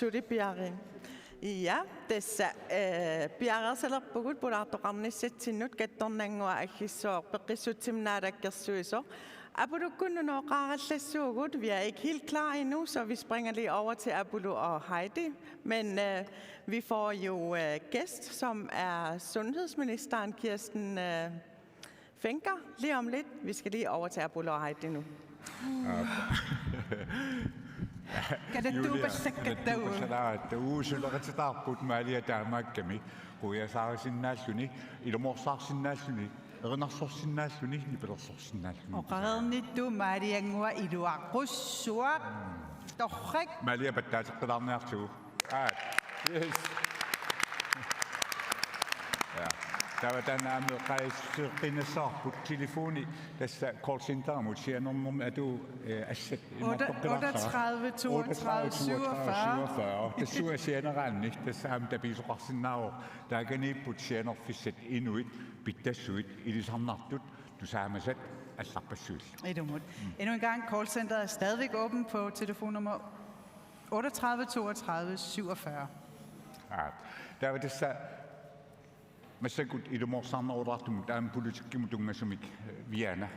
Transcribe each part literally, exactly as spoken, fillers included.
Suli piareer. Ja, tassa, eh, piareersalerpugut pulaartoqarnissatsinnut kattornannguaq aggissuaq peqqissutsimut naalakkersuisoq. Apulukkut nunooqqaarallassuugut. Vi er ikke helt klar endnu, så vi springer lige over til Apulu og Heidi. Men, øh, vi får jo, øh, gæst, som er sundhedsministeren, Kirsten, øh, Fencker, lige om lidt. Vi skal lige over til Apulu og Heidi nu. Kan det Julia, du besætte dig ud? Kan du besætte dig ud? Suleqatitaarput Malia taamaakkami, quiasaarisinnaalluni, ilumoorsaarsinnaalluni, erinarsorsinnaalluni, nipilersorsinnaalluni. Oqareernittut Maliannguaq iluaqussuaq. Torrak. Malia pattaateqqilaarniartigu. Aat. Yes. Ja. Taava taanna aamma eqqaaseqqinnassaagut telefoni tassa callcenterimut sianernermi atu, eh, assat imaattoqqilaarsaaq. Otteogtredive toogtredive syvogfyrre. Tassunga sianeraanni tassa aamma tapiisoqarsinnaavoq taakaniipput sianerfissat inuit pittassuit ilisarnartut tusaamasat allarpassuillu. Ilumut. Mm. Endnu en gang, callcenteret er stadigvæk åben på telefonnummer otteogtredive toogtredive syvogfyrre. Aa, taava tassa massakkut ilumoorsaarnerulaartumut aamma politikkimut tunngasumik, eh, Viana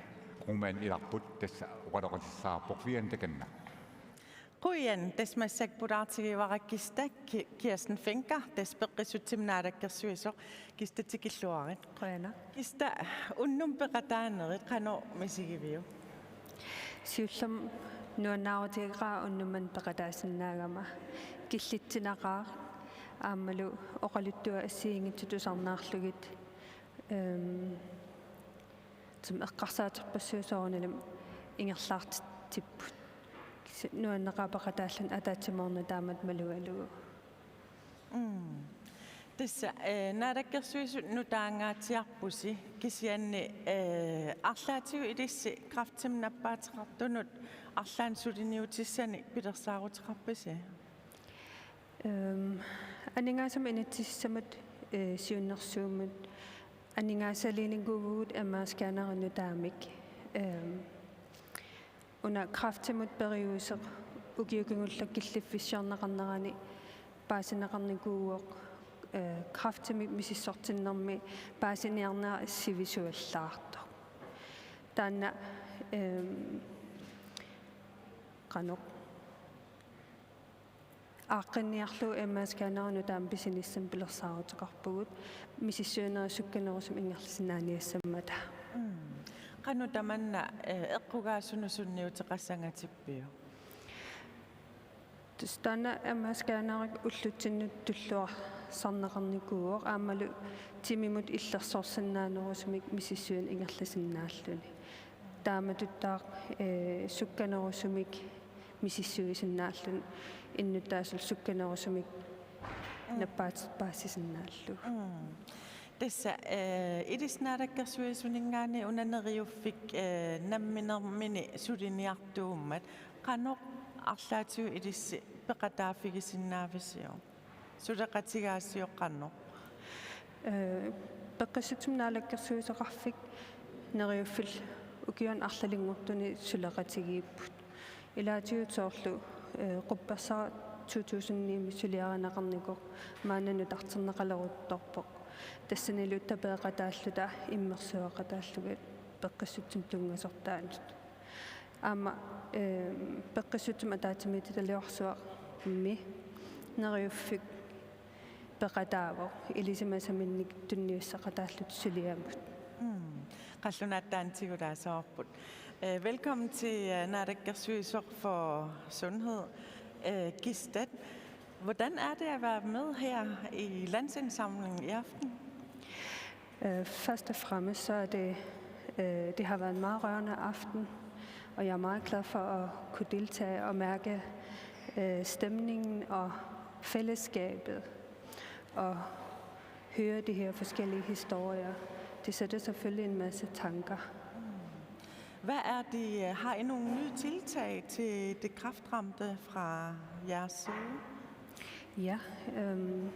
Kromann ilarput tassa oqaloqatissavarput Viana takanna. Qujan, tassa massakkut pulaartigivara Kista Ki-, Kirsten Fencker, tassa peqqissutsimut naalakkersuisoq. Kista, tikilluarit. Qujanaq. Kista, unnuk peqataanerit qanoq misigiviuk? Siullermik nuannaarutigeqaara unnuk manna peqataasinnaagama, killitsinaqaaq aammalu oqaluttuat assigiinngitsut tusarnaarlugit, ehm, som eqqarsaaterpassuit soorunalimi ingerlaartitsipput. Kisianni nuanneqaaq peqataalluni ataatsimoorneq taamatut malugalugu. Mm. Tassa, eh, naalakkersuisut nutaangaatsiarpusi kisianni, eh, arlaatigut ilissi kræftimik nappaateqartunut arlaannik suliniutissanik pilersaaruteqarpisi? Ehm, aningaasanut inatsisissamut, eh, siunnersuummut aningaasaliinikuuvugut M R-scannerit nutaamik. Ehm, una kræftimut periuseq ukioq kingulleq killiffissioreqarnerani paasineqarnikuuvoq, eh, kræftimik misissortinnermi paasiniarnera sivisuallaartoq. Taanna, ehm, qanoq aaqqinniarlugu M R-scannerit nutaamik pisinissamut pilersaaruteqarpugut, misissuinerit sukkanerusumik ingerlasinnaaniassammata. Mm. Qanoq tamanna, eh, eqqugaasunut sunniuteqassangatippiuk? Tassa taanna M R-scannerit ullutsinnut tulluarsarneqarnikuuvoq aammalu timimut illersorsinnaanerusumik misissuineq ingerlasinnaalluni. Taamatuttaaq, eh, sukkanerusumik misissuisinnaalluni innuttaasullu sukkanerusumik Mm. nappaatit paasisinnaallugu. Mm. Tassa, eh, ilissi naalakkersuisuninngaanniit una Neriuffik, eh, namminermini suliniartuummat qanoq arlaatigut ilissi peqataaffigisinnaavisiuk? Suleqatigaasiuk qanoq? Eh, peqqissutsimut naalakkersuisoqarfik Neriuffillu ukiuni arlalinngortuni suleqatigiipput. Ilaatigut soorlu, eh, quppersara to tusind ni-mi suliarineqarnikoq maanna nutarterneqaleruttorpoq. Tassanilu tapeeqataalluta immersueqataallugit peqqissutsimut tunngasortaanut. Aamma, eh, peqqissutsimut ataatsimiititaliorsuarmi Neriuffik peqataavoq ilisimasaminnik tunniussaqataalluta suliamut. Mm. Qallunaat taanna tigulaasavarput. Eh, velkommen til, eh, naalakkersuisoq for sundhed, eh, Kista. Hvordan er det at være med her i landsindsamlingen i aften? Øh, først og fremmest så er det, øh, det har været en meget rørende aften, og jeg er meget glad for at kunne deltage og mærke, øh, stemningen og fællesskabet og høre de her forskellige historier. Det sætter selvfølgelig en masse tanker. Hvad er de, øh, har I nogle nye tiltag til de kræftramte fra jeres side? Ja, øhm,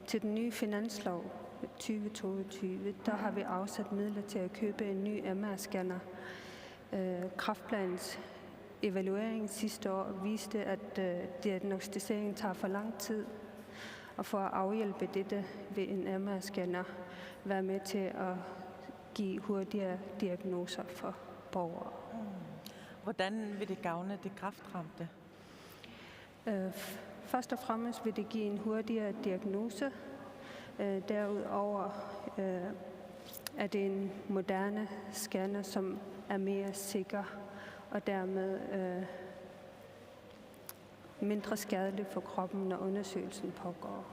til den nye finanslov tyve toogtyve, der har vi afsat midler til at købe en ny M R-scanner. Øh, kræftplanens Evalueringen sidste år viste, at øh, diagnosticeringen tager for lang tid, og for at afhjælpe dette vil en M R-scanner være med til at give hurtigere diagnoser for borgere. Hvordan vil det gavne de kræftramte? Øh, f- først og fremmest vil det give en hurtigere diagnose. Øh, derudover øh, er det en moderne scanner, som er mere sikker og dermed øh, mindre skadelig for kroppen, når undersøgelsen pågår.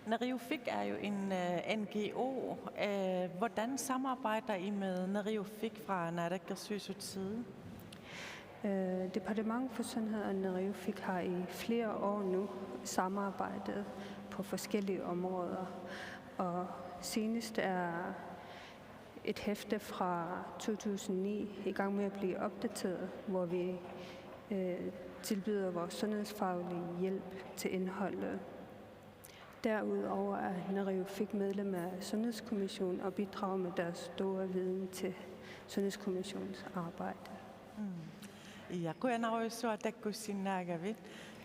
Neriuffik er jo en uh, N G O. Uh, hvordan samarbejder I med Neriuffik fra Naalakkersuisuts side? Øh, Departement for Sundhed og Neriuffik har i flere år nu samarbejdet på forskellige områder, og senest er et hæfte fra to tusind ni i gang med at blive opdateret, hvor vi øh, tilbyder vores sundhedsfaglige hjælp til indholdet. Derudover er Neriuffik medlem af Sundhedskommissionen og bidrager med deres store viden til Sundhedskommissionens arbejde. Ja, qujanarujussuaq takkussinnaagavit.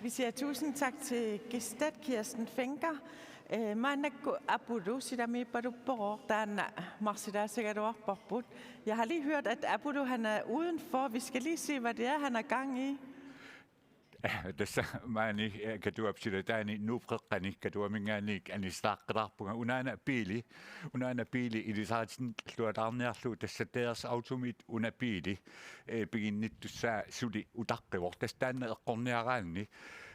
Vi siger tusind tak til Kistat Kirsten Fencker. Øh, maannakkut Apulu silamiippaluppoq taanna marsilaassagaluarparput. Jeg har lige hørt, at Apulu han er udenfor. Vi skal lige se, hvad det er, han er gang i. Tassa maani eh, Katuap silataani Nuup Qeqqani Katuaminngaanniit anisitaaqqitaarpunga, unaana biili, unaana biili ilisaritinniarlugu, tassa Deres Automit una biili eh, piginnittussaa suli utaqqivoq. Tassa taanna eqqorniaraanni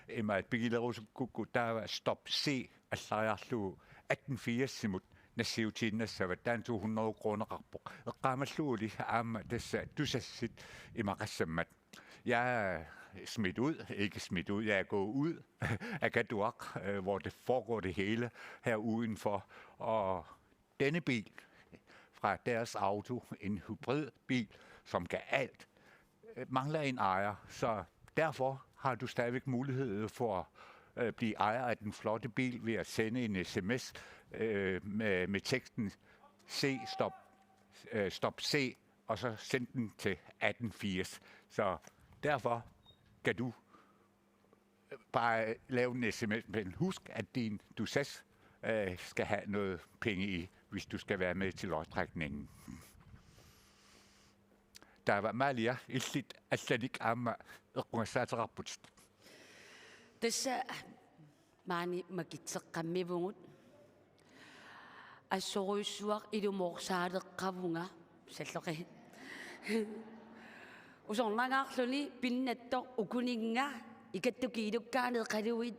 imaat pigilerusukkukku taava Stop C allariarlugu atten firsimut nassiutiinnassavat, taanna to hundrede kroneqarpoq. Eqqaamalluguli aamma tassa Tusass-it imaqassammat. Jeg er smidt ud, ikke smidt ud, jeg er gået ud af Katuaq, øh, hvor det foregår det hele her udenfor. Og denne bil fra Deres Auto, en hybridbil, som kan alt, øh, mangler en ejer. Så derfor har du stadigvæk mulighed for at øh, blive ejer af den flotte bil ved at sende en sms øh, med, med teksten C stop, øh, stop C, og så sende den til atten firs. Så derfor kan du bare lave en sms, men husk, at din Tusass øh, skal have noget penge i, hvis du skal være med til lodtrækningen. Taava Malia, illit allanik aamma eqqugassaateqarputit. Tassa maani makitseqqammivugut. Assorujussuaq ilumoorsaaleqqavunga, salloqi. Usornangaarluni pinnattoq ukuninnga ikattukiilukkaani eqaluit,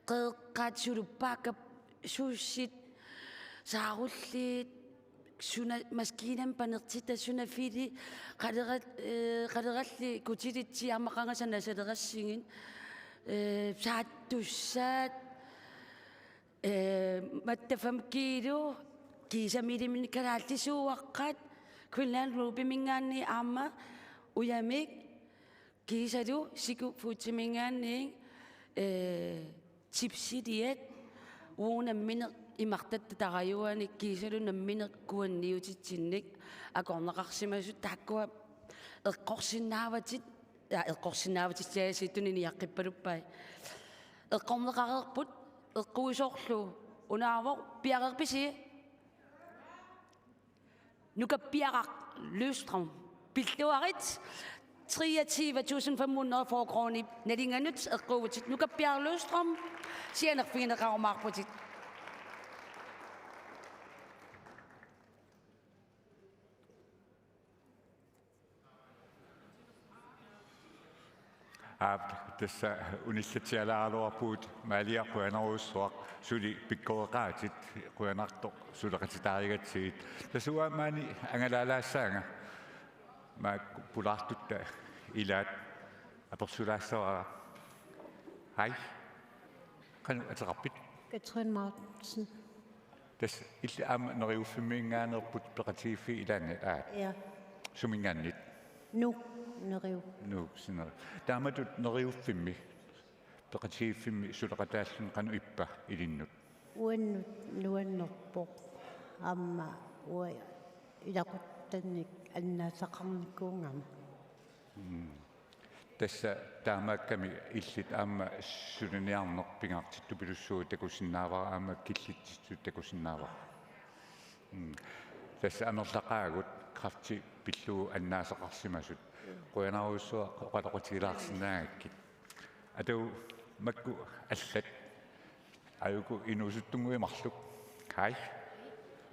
qeqqat, suluppaakkap, suussit, saarulliit, suna maskiinamik panertitat, suna fili, qalerat-, øh, qalerallit kutilitsi aamma qangasat nasaleqassigit, øh, saattussaat, øh, mattafam kiilu, kiisami iliminni kalaallisuuaqqat, Greenland Groupiminngaanniit aamma ujamik, kiisalu Siku Foodiminngaanniit, øh, chipsiliat, uagut nammineq imartatta tarajuanik, kiisalu nammineq kuanniutitsinnik akorneqarsimasut, taakkua eqqorsinnaavatit, ja, eqqorsinnaavatit, siaasiittuni niaqqippaluppai. Eqqorneqareerput, eqquisorlu unaavoq, piareerpisi? Nukappiaraq Løvstrøm. Pilluarit, treogtyve tusind fem hundrede og fyrre kroner. Nalinganut eqquuvutit. Nukappiaraq Løvstrøm, sianerfigineqarumaarputit. Aap, tassa unillatsialaaraluarpugut, Malia, qujanarujussuaq, suli pikkoreqaatit, qujanartoq suleqatitaarigatsigit. Tassa uanga maani angalaalaassaanga, maakku pulaartutta ilaat apersulaassavara. Hej. Qanoq ateqarpit? Katrine Martinsen. Tassa illit aamma Neriuffimminngaanneerput peqatigiiffiit ilaanni, aat? Ja. Suminngaanniit? Nuuk Neriup. Nuuk Neriup. Taamatut Neriuffimmi, peqatigiiffimmi suleqataalluni qanoq ippa ilinnut? Uannut nuannerpoq, aamma uanga ilaquttannik annaasaqarnikuugama. Mm. Tassa taamaakkami illit aamma suliniarneq pingaartittupilussuuvoq takusinnaavara aamma killitsitsisut takusinnaavara. Mm. Tassa amerlaqaagut kræfti pillugu annaasaqarsimasut. Qujanarujussuaq oqaloqatigilaarsinnaagakkit. Atu makku allat. Aajuku inuusuttunnguit marluk. Hej.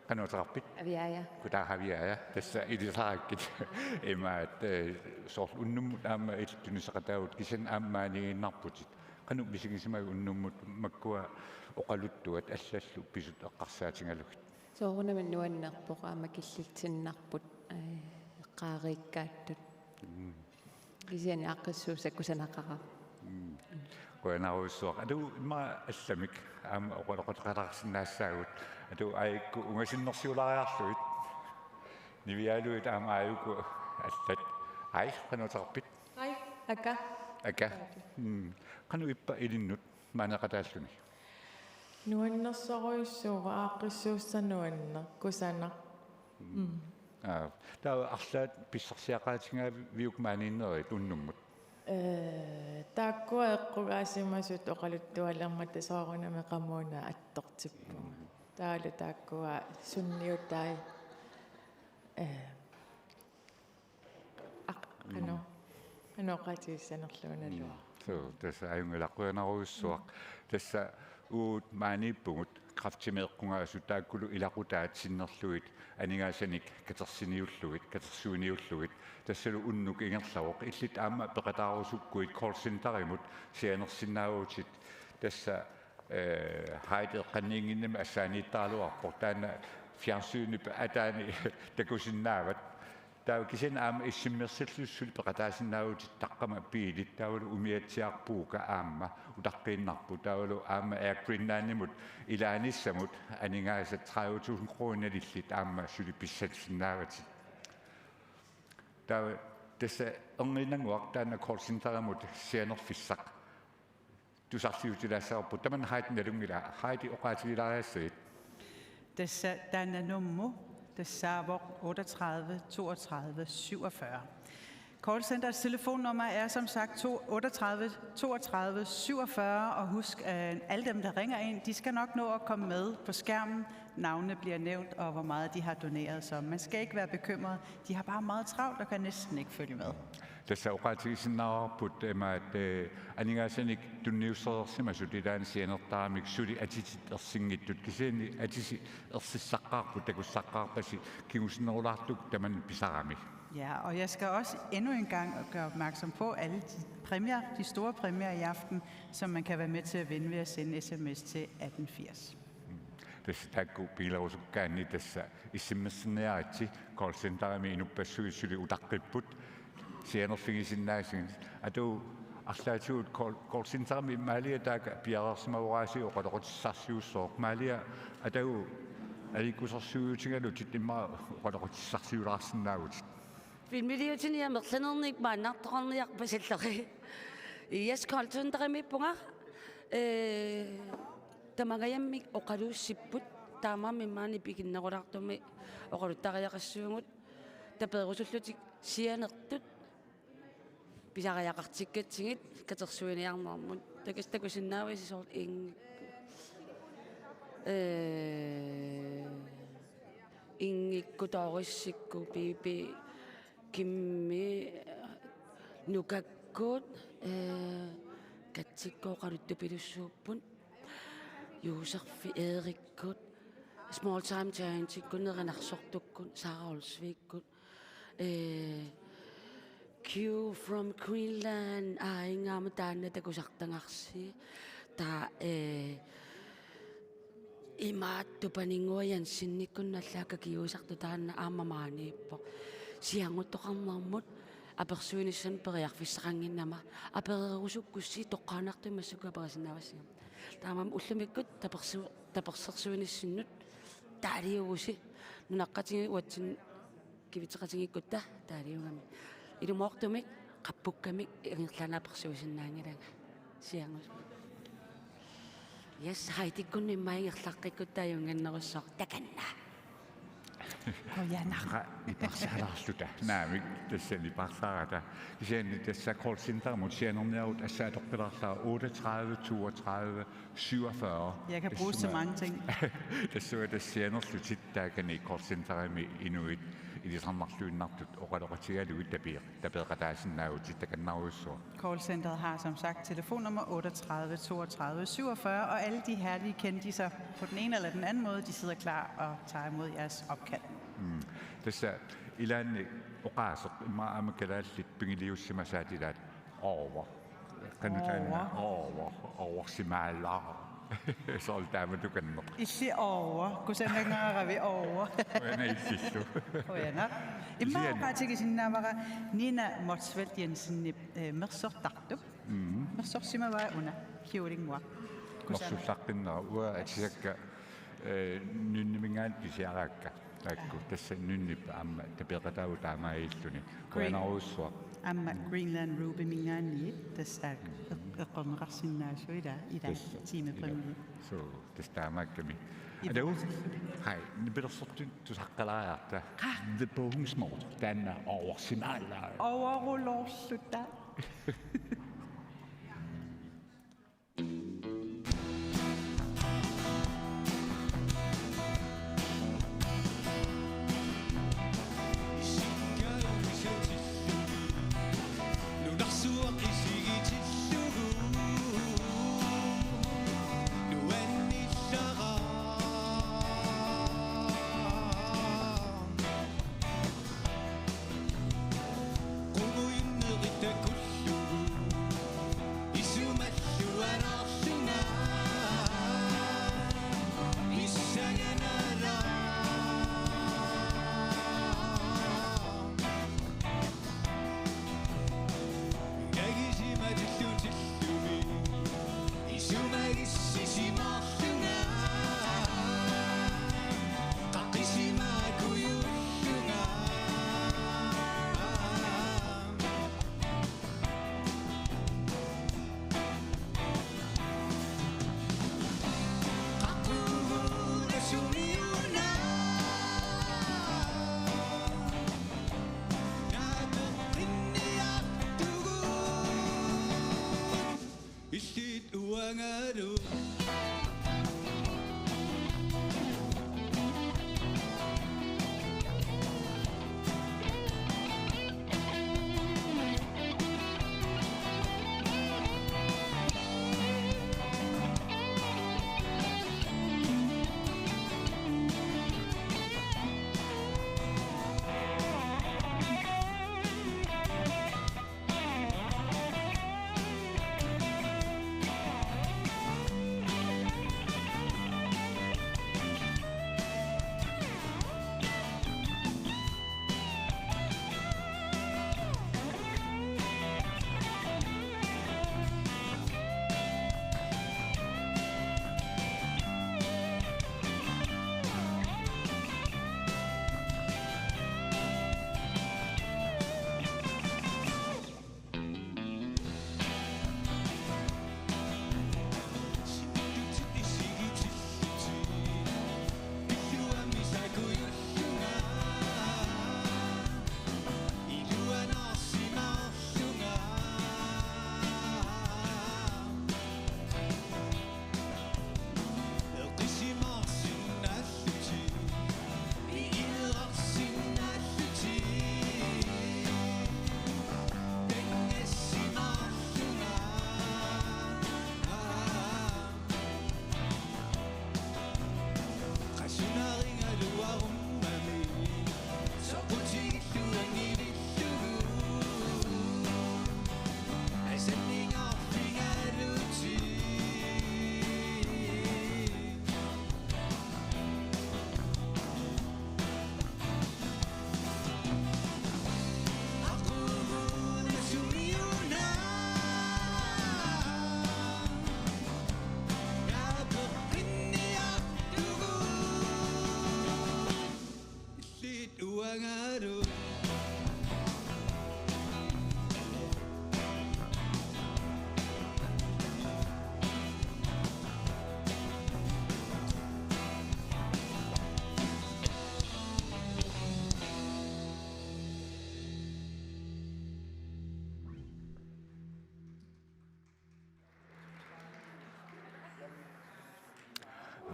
Qanoq ateqarpit? Aviaja. Goddag, Aviaja. Tassa ilisarakkit. Imaat, eh, soorlu unnummut aamma illit tunisaqataavutit kisianni aamma maaniiginnarputit. Qanoq misigisimavit unnummut makkua oqaluttuat allallu pisut eqqarsaatigalugit? Soorunami nuannerpoq aamma killitsinnarput, eh, eqqaariikkaattut. Mm. Kisianni aaqqissuussaq kusanaqaaq. Mm. Qujanarujussuaq. Atu immaqa allamik aamma oqaloqateqalaarsinnaassaagut. Atu aajuku ungasinnersiulaariarlugit. Niviarlugit aamma aajuku allat. Hej, qanoq ateqarpit? Hej, Aka. Aka. Mm. Qanoq ippa ilinnut maaneqataalluni? Nuannersorujussuuvoq, aaqqissuussaq nuanneq, kusanaq. Mm. Aa, taava arlaat pissarsiaqaatigaaviuk maaniinnerit unnummut? Ee, taakkua eqqugaasimasut oqaluttualermata soorunami qamuuna attortippunga. Mm. Taavalu taakkua sunniutai, ee, aq-, qanoq, mm, qanoq oqaatigissanerlugu naluara. Mm. Suu, tassa ajunngilaq, qujanarujussuaq. Mm. Tassa uagut maaniippugut kræftimik eqqugaasut taakkulu ilaqutaat sinnerlugit aningaasanik katersiniullugit, katersuiniullugit. Tassalu unnuk ingerlavoq. Illit aamma peqataarusukkuit callcenterimut sianersinnaavutit. Tassa, eh, Heidi eqqanniinnginnami assaaniittaraluarpoq. Taanna fjernsynip ataani takusinnaavat. Taava kisianni aamma issimmersillusi suli peqataasinnaavutit taqqama biilit, taavalu umiatsiaq puuka aamma utaqqiinnarpoq, taavalu aamma Air Greenlandimut ilaanissamut aningaasat tredive tusind kroner nalillit aamma suli pissarsinnaavatit. Taava tassa erniinnannguaq taanna callcenterimut sianerfissaq tusarliutilaassavarput. Tamanna Heidi nalunngilaa. Heidi, oqaatigilaariassagit. Tassa taanna nummer, tassaavoq otteogtredive toogtredive syvogfyrre. Callcenterets telefonnummer er som sagt to-, otteogtredive toogtredive syvogfyrre, og husk, at alle dem, der ringer ind, de skal nok nå at komme med på skærmen. Navnene bliver nævnt, og hvor meget de har doneret, så man skal ikke være bekymret. De har bare meget travlt og kan næsten ikke følge med. Tassa oqaatigisinnaavarput imaat, eh, aningaasanik tunniussereersimasut ilaanni sianertaramik suli atitit ersinngitsut, kisianni atisi ersissaqqaarput, takussaqqaarpasi kingusinnerulaartukkut tamanna pisarami. Ja, og jeg skal også endnu en gang gøre opmærksom på, alle de præmier, de store præmier i aften, som man kan være med til at vinde ved at sende S M S til atten firs. Tassa taakku pigilerusukkaanni tassa issimmersinniaritsi, callcenterimi inuppassuit suli utaqqipput sianerfigisinnaasagit. Atu arlaatigut call-, callcenterimi Maalia taakku piareersimavoraasiuk oqaloqatissarsiussooq. Maalia, atagu aliikkusersuutigalutit immaqa oqaloqatissarsiulaarsinnaavutit. Filmiliutini amerlanernik maannaartoqarniarpasillari. Yes, callcenterimiippunga. Ee, tamangajammik oqaluussipput, taamaammat maani piginnerulaartumik oqaluttariaqassaagut, tapeerusullutik sianertut pisariaqartikkatsigit katersuiniarnermut. Takas-, takusinnaavasi soorlu ing-, ee, Inngikkut, Dorissikkut, Pipi, Kimmi, Nukakkut, ee, Katsikkut oqaluttupilussuupput, Joseffi, Eerikkut, Small Time Giantikkut, Nerinarsortukkut, Sara Olsvigikkut, ee, Q from Greenland, aa, ingammik taanna takusartagarsi. Taava, ee, imaattoq Paninnguaq Jensenikkunnallaaq akiuisartoq, taanna aamma maaniippoq. Sianertoqarnermut apersuinissamut periarfissaqannginnama apererusukkussi toqqaannartumik massakkut aperisinnaavassi. Taamaammat ullumikkut tapersu-, tapersersuinissinnut taaliuvusi, nunaqqatigiit uatsinnut kivitseqatigiikkutta taaliugamik. Ilumoortumik, qappukkamik ingerlaannaq apersuisinnaanngilanga. Sianerusumik. Yes, Heidikkunni immaqa ingerlaqqikkutta ajunnginnerussaaq, takanna. Qujanaq. Qa-, niparsalaarluta. Naamik, tassa niparsaarata. Kisianni tassa callcenterimut sianerniarutta aatsaat atorpilaarlara otteogtredive toogtredive syvogfyrre. Jeg kan bruges til mange ting. Tassunga tassa sianerlutit taakani callcenterimi inuit ilisarnarluinnartut oqaloqatigalugit tapeeq-, tapeeqataasinnaavutit, takannaruissuaq. Callcenteret har som sagt telefonnummer otteogtredive toogtredive syvogfyrre, og alle de herlige kendiser på den ene eller den anden måde, de sidder klar og tager imod jeres opkald. Mm. Tassa ilaanni oqaaseq immaqa aamma kalaallit pigiliussimasaat ilaat: Oova. Qanoq taanna? Oova. Oova. Oorsimaalaaq. Soorlu taamatukanneq. Illit oova, kusanangaaravit oova. Qujanaq illillu. Qujanaq. Immaqa kisianni oqaatigisinnaavara Nina Motzfeldt Jensenip, eh, mersortartup. Mm. Mersorsimavaa una, Fueling Walk. Kusanaq. Mersullaqqinnera, uanga atisakka, eh, Nynyminngaanniit pisiaraakka. Taakku, tassa Nynip aamma tapeeqataavugut taamaalilluni. Green-, qujanarsuaq. Aamma Greenland Rubyminngaanniit tassa eq-, eqqorneqarsinnaasut ilaa, ilaa, tassa, tiimepalli. Ilaa. Suu, tassa taamaakkami. Ila. Aluu, hai, nipilersortut tusaqqalaariarta. Qa? The Bones Mode, taanna oorsimaalaaq. Oorulorluta.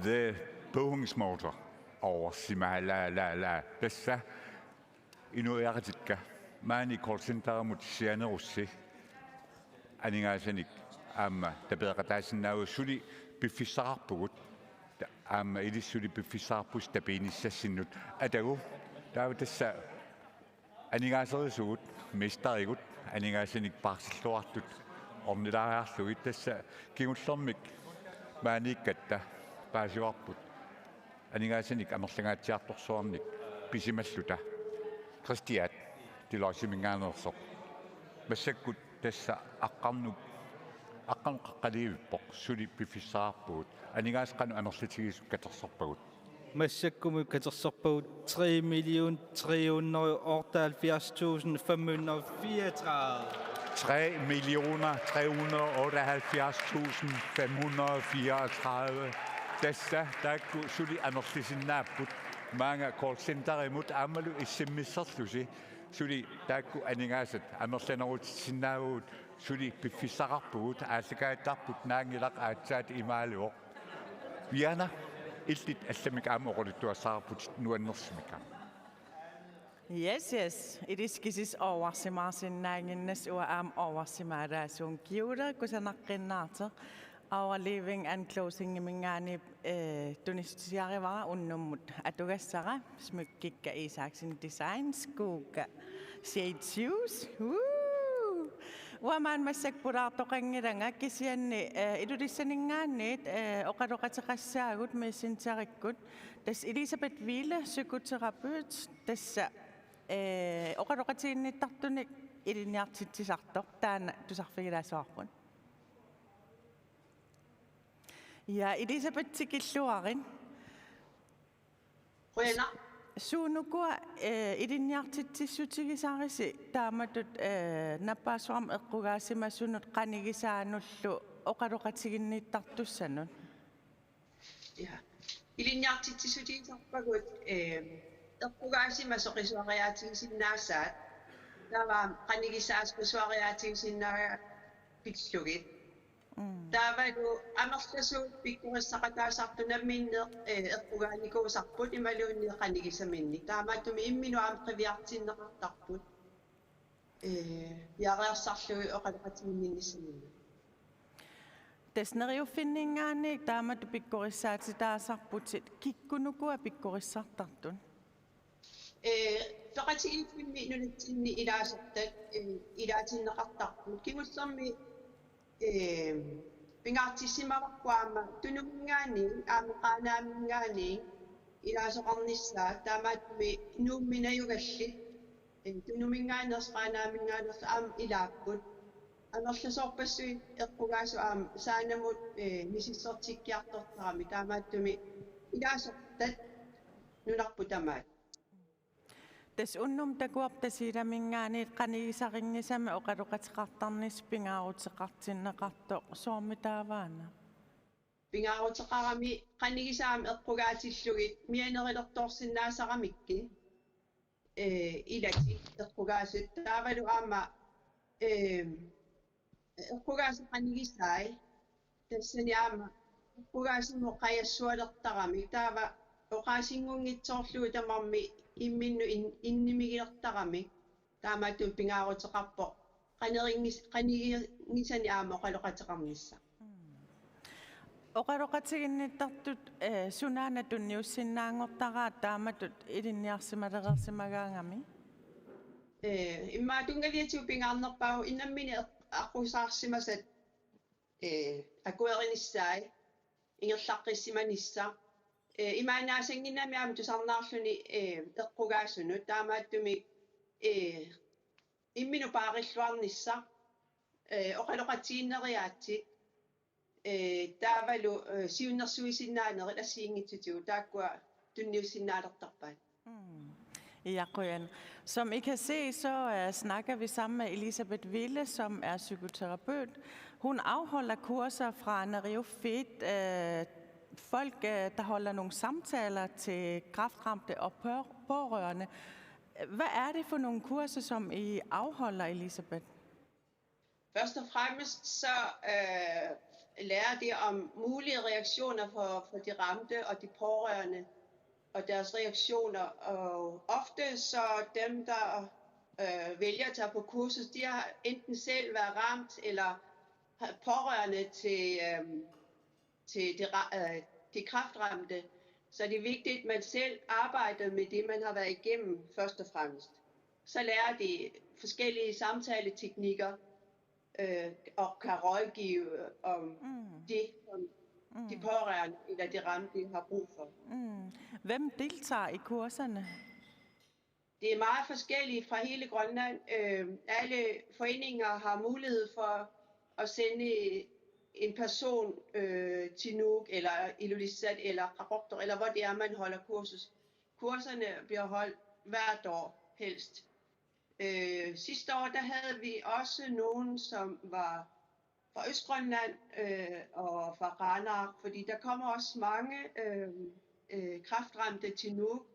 The Bohungsmotor over Simalala. Tassa inuiaqatitta maani callcenterimut sianerussi aningaasanik aamma tapeeqataasinnaavugut, suli piffissaqarpugut. Ta-, aamma ilissi suli piffissaqarpusi tapiinissassinnut. Atagu taava tassa aningaaserisugut, mesterigut, aningaasanik paarsilluartut ornilaariarlugit, tassa kingullermik maaniikkatta paasivarput aningaasanik amerlangaatsiartorsuarnik pisimalluta. Kristiaat Deløjtiminngaanneersoq. Massakkut tassa aqqarnup, aqqarnup qaqqaliivippoq, suli piffissaqarpugut. Aningaasat qanoq amerlatigisut katersorpagut? Massakkumut katersorpagut tre million tre hundrede og otteoghalvfjerds tusind fem hundrede og fireogtredive. Tre millioner tre hundrede og otteoghalvfjerds tusind fem hundrede og fireogtredive. Tassa taakku suli amerlisinnaapput, maanga callcenterimut aammalu S M S-erlusi. Suli taakku aningaasat amerlanerutissinnaavugut, suli piffissaqarpugut, aallakaatittarput naanngilaq, aatsaat imaaluvoq. Viana, illit allamik aamma oqaluttuassaqarputit nuannersimik. Yes, yes. Ilissi kisitsit oversimaarsinnaannginnassi, uanga aamma oversimaalaassuunga. Kiuler, kusanaqqiinnartoq. Our Living and Closingiminngaanniit, eh, tunissutisiarivara unnummut atugassara, smykkekka Isaksen Designs, Kuka Shade Shoes. Woo! Uanga maani massakkut pulaartoqanngilanga, kisianni, eh, Ilulissaninngaanniit, eh, oqaloqateqassaagut Messengerikkut. Tassa Elisabeth Wiele, psykoterapeut, tassa, eh, oqaloqatiginnittartunik ilinniartitsisartoq, taanna tusarfigilaassavarput. Ja, Elisabeth, tikilluarit. Qujanaq. Suunukua, eh, ilinniartitsissutigisarisi taamatut, eh, nappaassuarmi eqqugaasimasunut qanigisaanullu oqaloqatiginnittartussanut? Ja. Ilinniartitsissutigisarpagut, eh, eqqugaasimasoq qisuariaatigisinnaasaat, taava qanigisaasoq qisuariaatigisinnaasaat pillugit. Mm. Taavalu amerlasuut pikkorissaqataasartut namminneq, eh, eqqugaanikuusarput imaluunniit qanigisaminnik. Taamaattumik imminut aamma qiviartinneqartarput, eh, piareersarlugit oqaloqatiginninnissaminnik. Tassa Neriuffinninngaanniit taamatut pikkorissaatitaasarputit, kikkunukua pikkorissartartut? Eh, peqatigiiffimmi nunatsinni ilaasortat, eh, ilaatinneqartarput. Kingullermi, eh, pingaartissimavarput aamma Tunuminngaanniit, aamma Qaanaaminngaanniit ilaasoqarnissaat, taamaattumik Nuummi najugallit, eh, Tunuminngaanneersut Qaanaaminngaanneersut aamma ilaapput. Amerlasoorpassuit eqqugaasut aamma Saanamut, eh, misissortikkiartortaramik, taamaattumik ilaasortat nunarput tamaat. Tassa unnummut takuarput Tasiilaminngaanniit qanigisarinngisamik oqaloqateqartarnissaq pingaaruteqartinneqartoq, soormitaava aana? Pingaaruteqarami qanigisaat aamma eqqugaatillugit mianerilertoorsinnaasaramikkit, eh, ilatik eqqugaasut, taavalu aamma, eh, eqqugaasut qanigisai tassani aamma eqqugaasimut qajassualertaramik, taava oqaasinngunngitsoorlugit tamarmik imminnut in-, innimigilertaramik, taamaattumik pingaaruteqarpoq qanerinngi-, qaniginngisanik aamma oqaloqateqarnissaq. Mm. Oqaloqatiginnittartut, eh, sunaana tunniussinnaanngortaraat taamatut ilinniarsimalereersimagaangami? Eh, immaqa tunngaliatigut pingaarnerpaavoq, nammineq eq-, aqqusaarsimasat, eh, akuerinissaat, ingerlaqqissimanissaq. Eh, imaannaasannginnami aamma tusarnaarluni, eh, eqqugaasunut, taamaattumik, eh, imminut paarilluarnissaq, eh, oqaloqatigiinneriaatsit, eh, taavalu, eh, siunnersuisinnaanerit assigiinngitsutigut, taakkua tunniussinnaalertarpaat. Mm. Ja, qujan. Som I kan se, så, øh, snakker vi sammen med Elisabeth Wiele, som er psykoterapeut. Hun afholder kurser fra Neriuffit, øh, folk, øh, der holder nogle samtaler til kræftramte og pør-, pårørende. Hvad er det for nogle kurser, som I afholder, Elisabeth? Først og fremmest så, øh, lærer de om mulige reaktioner for, for de ramte og de pårørende og deres reaktioner. Og ofte så dem, der øh, vælger at tage på kursus, de har enten selv været ramt eller har pårørende til, øh, til de, ra- øh, de kræftramte. Så det er vigtigt, at man selv arbejder med det, man har været igennem først og fremmest. Så lærer de forskellige samtaleteknikker øh, og kan rådgive om mm. det, som mm. de pårørende eller de ramte har brug for. Mm. Hvem deltager i kurserne? Det er meget forskelligt fra hele Grønland. Øh, alle foreninger har mulighed for at sende en person øh, til Nuuk eller Ilulissat eller Qaqortoq, eller hvor det er, man holder kursus. Kurserne bliver holdt hvert år helst. Øh, sidste år, der havde vi også nogen, som var fra Østgrønland øh, og fra Qaanaaq, fordi der kommer også mange øh, øh, kræftramte til Nuuk,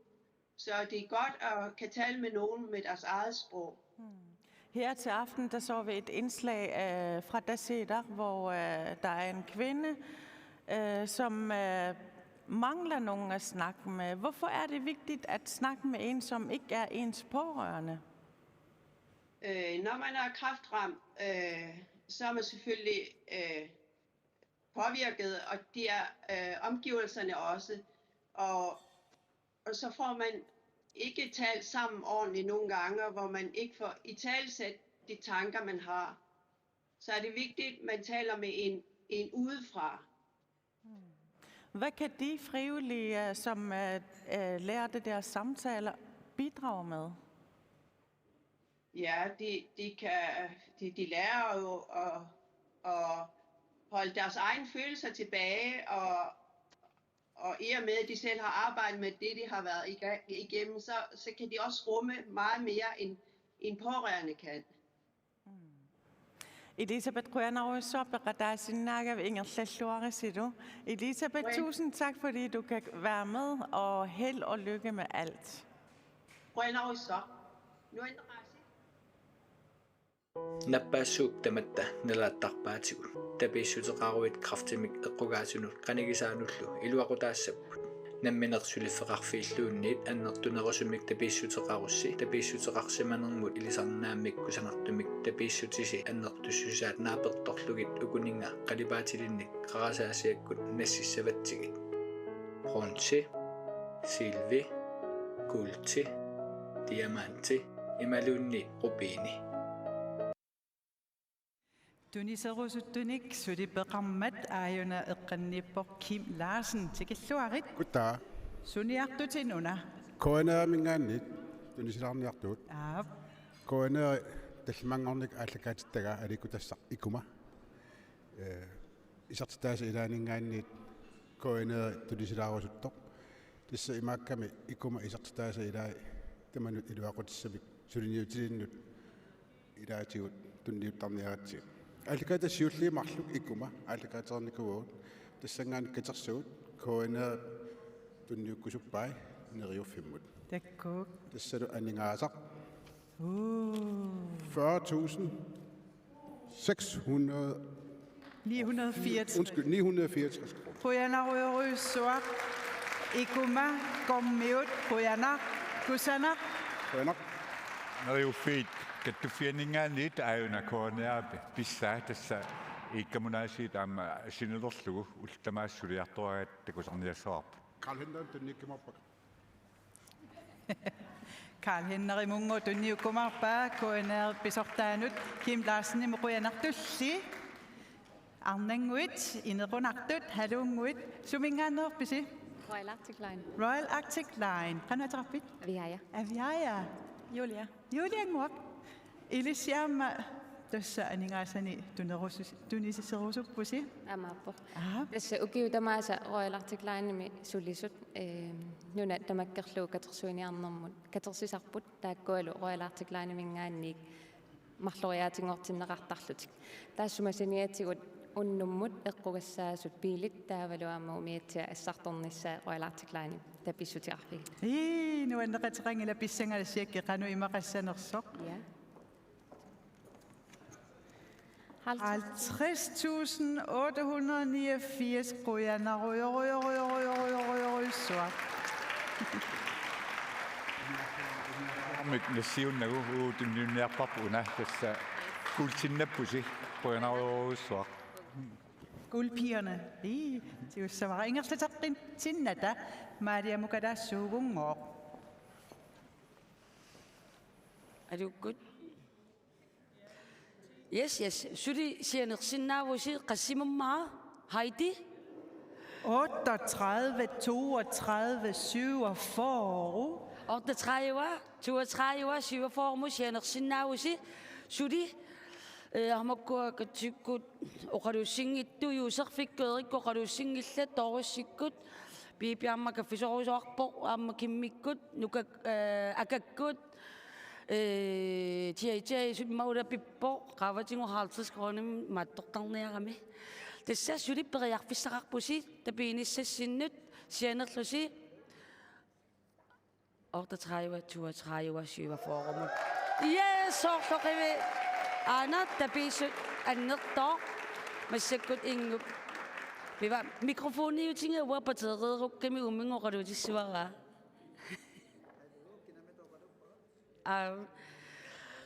så det er godt at kan tale med nogen med deres eget sprog. Her til aften, der så vi et indslag øh, fra Tasiilaq, hvor øh, der er en kvinde, øh, som øh, mangler nogen at snakke med. Hvorfor er det vigtigt at snakke med en, som ikke er ens pårørende? Øh, når man er kræftramt, øh, så er man selvfølgelig øh, påvirket, og det er øh, omgivelserne også. Og, og så får man ikke talt sammen ordentligt nogle gange, hvor man ikke får italesat de tanker, man har. Så er det vigtigt, at man taler med en, en udefra. Hvad kan de frivillige, som øh, øh, lærer det der samtaler, bidrage med? Ja, de, de, kan, de, de lærer jo at, at holde deres egne følelser tilbage, og, og i og med, at de selv har arbejdet med det, de har været igennem, så, så kan de også rumme meget mere, end en pårørende kan. Elisabeth, qujanarujussuaq peqataasinnaagavit ingerlalluarisilu. Elisabeth, tusind tak, fordi du kan være med, og held og lykke med alt. Qujanarujussuaq. Nuanneqaasi. Nappaassuup tamatta nalaattarpaatigut. Tapiissuteqaruit kræftimik eqqugaasunut qanigisaanullu iluaqutaassapput. Nammineq suliffeqarfiilluunniit annertunerusumik tapiissuteqarussi tapiissuteqarsimanermut ilisarnaammik kusanartumik tapiissutisi annertussusaat naapertorlugit ukuninnga qalipaatilinnik qarasaasiakkut nassissavatsigit. Bronze, silver, guld, diamant imaluunniit rubini. Tuniserusuttunik suli peqarmat aajuna eqqanniippoq Kim Larsen, tikilluarit. Kutaa. Suniartutit una? K N R-minngaanniit tunisilaarniartugut. Aap. K N R tallimanngornikkut aallakaatittagaa aliikkutassaq Ikuma. Ee, isertitaasa ilaaninngaanniit K N R tunisilaarusuttoq. Tassa imaakkami Ikuma isertitaasa ilai tamanut iluaqutissamik suliniutilinnut ilaatigut tunniuttarniaratsigit. Aallakaatitassat siulliit marluk Ikuma aallakaatereernikuuagut. Tassanngaanniit katersugut K N R tunniukkusuppai Neriuffimmut. Takkuk. Tassalu aningaasaq. Fyrre tusind seks hundrede. Ni hundrede fireogtres. Undskyld, ni hundrede fireogtres kroner. Qujanarujorujussuaq. Ikuma, Qormiut, qujanaq, kusanaq. Qujanaq. Neriuffiit kattuffianninngaanniit aajuna K N R-ip pissaa, tassa iikkamunaasiit aamma sinilerlugu ullut tamaasa suliartoraat takusarniassavarput. Karl Henrik tunniukkumaarpakka. Karl Henrik Mungo tunniukkumaarpaa K N R pisortaanut. Kim Larsenimut qujanartulli. Arnannguit, Inequnartut, Haluunnguit, suminngaanneerpisi? Royal Arctic Line. Royal Arctic Line. Qanoq ateqarpit? Aviaja. Aviaja. Julia. Juliannguaq. Ilissi aamma tassa aningaasani tunerusus-, tuniserusuppusi? Aamma aappoq. Aap. Tassa ukiut tamaasa Royal Arctic Linemi sulisut, ehm, nuna tamakkerlugu katersuiniarnermut katersisarput, taakkualu Royal Arctic Lineminngaanniit marloriaatinngortinneqartarlutik. Taassuma saniatigut unnummut eqqugassaasut biilit taavalu aamma umiatsiaq assartornissaa Royal Arctic Linemi tapiissuteqarfiit. Ii, nuanneqateqanngilaq, pissangalassiakkit qanoq imaqassanersoq. Ja. Halvtreds tusind otte hundrede niogfirs. Qujanarujorujorujorujorujorujussuaq. Armik nassiunnagu uagut tunniunniarparput una tassa kuultinnappusi. Qujanarujorujussuaq. Guldpigerne. Ii, tigussavara. Ingerlateqqinnata Maria Mukalaassuugunngooq. Aluukkut. Yes, yes. Suli sianersinnaavusi, qassimummera, Heidi? Otteogtredive, toogtredive, syvogfyrre. Otteogtredive, toogtredive, syvogfyrre-mut sianersinnaavusi. Suli, eh, aamma ukua katsikkut oqalussinngitsut, Juuserfikkut Eerikkut oqalussinngillat, Dorissekkut, Pipi aamma kaffisorusuarpoq, aamma Kimmikkut, Nukak-, eh, Akakkut, eh, J J summaulapippoq, qaavatigut halvtreds kroner maattortarniarami. Tassa suli periarfissaqarpusi tapiinissassinnut, sianerlusi otteogtredive, toogtredive, syvogfyrre-mut. Yes, soorlu qiviarneq tapiissut annertooq. Massakkut Ingup. Piva mikrofoniutiga uanga pateereerukkami uumminga oqaluutissavara. Aa,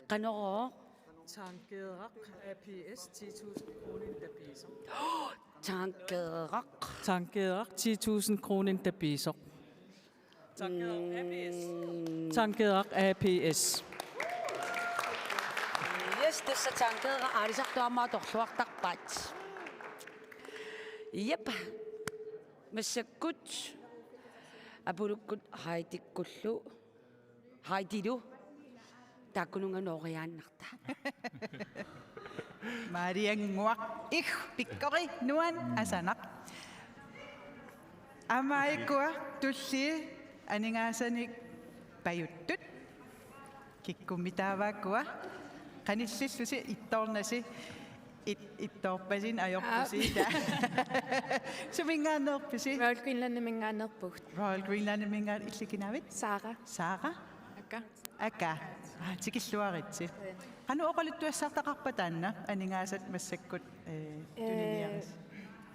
qanorooq? Tankerak A P S ti tusind kroner tapiisoq. Tankerak. Tankerak ti tusind kroner tapiisoq. Tankerak A P S. Tankerak A P S. Yes, tassa Tankerak aalisartut aamma atorluartarpaat. Jep. Massakkut Apulukkut Heidikkullu. Heidilu. Taakkununnga nooriaannarta. Mariannguaq, ih, pikkori, nuan, asanaq. Aamma ukua tullii aningaasanik pajuttut. Kikkummitaava ukua? Qanillillusi ittoornasi, it-, ittoorpasinnut ajorpusi. Aa. Suminngaanneerpisi? Royal Greenlandiminngaanneerpugut. Royal Greenlandiminngaanniit, illit kinaavit? Sara. Sara? Aka. Aka. Aa, tikilluaritsi. Qanoq oqaluttuassartaqarpa taanna, aningaasat massakkut, eh, tuniniarisat?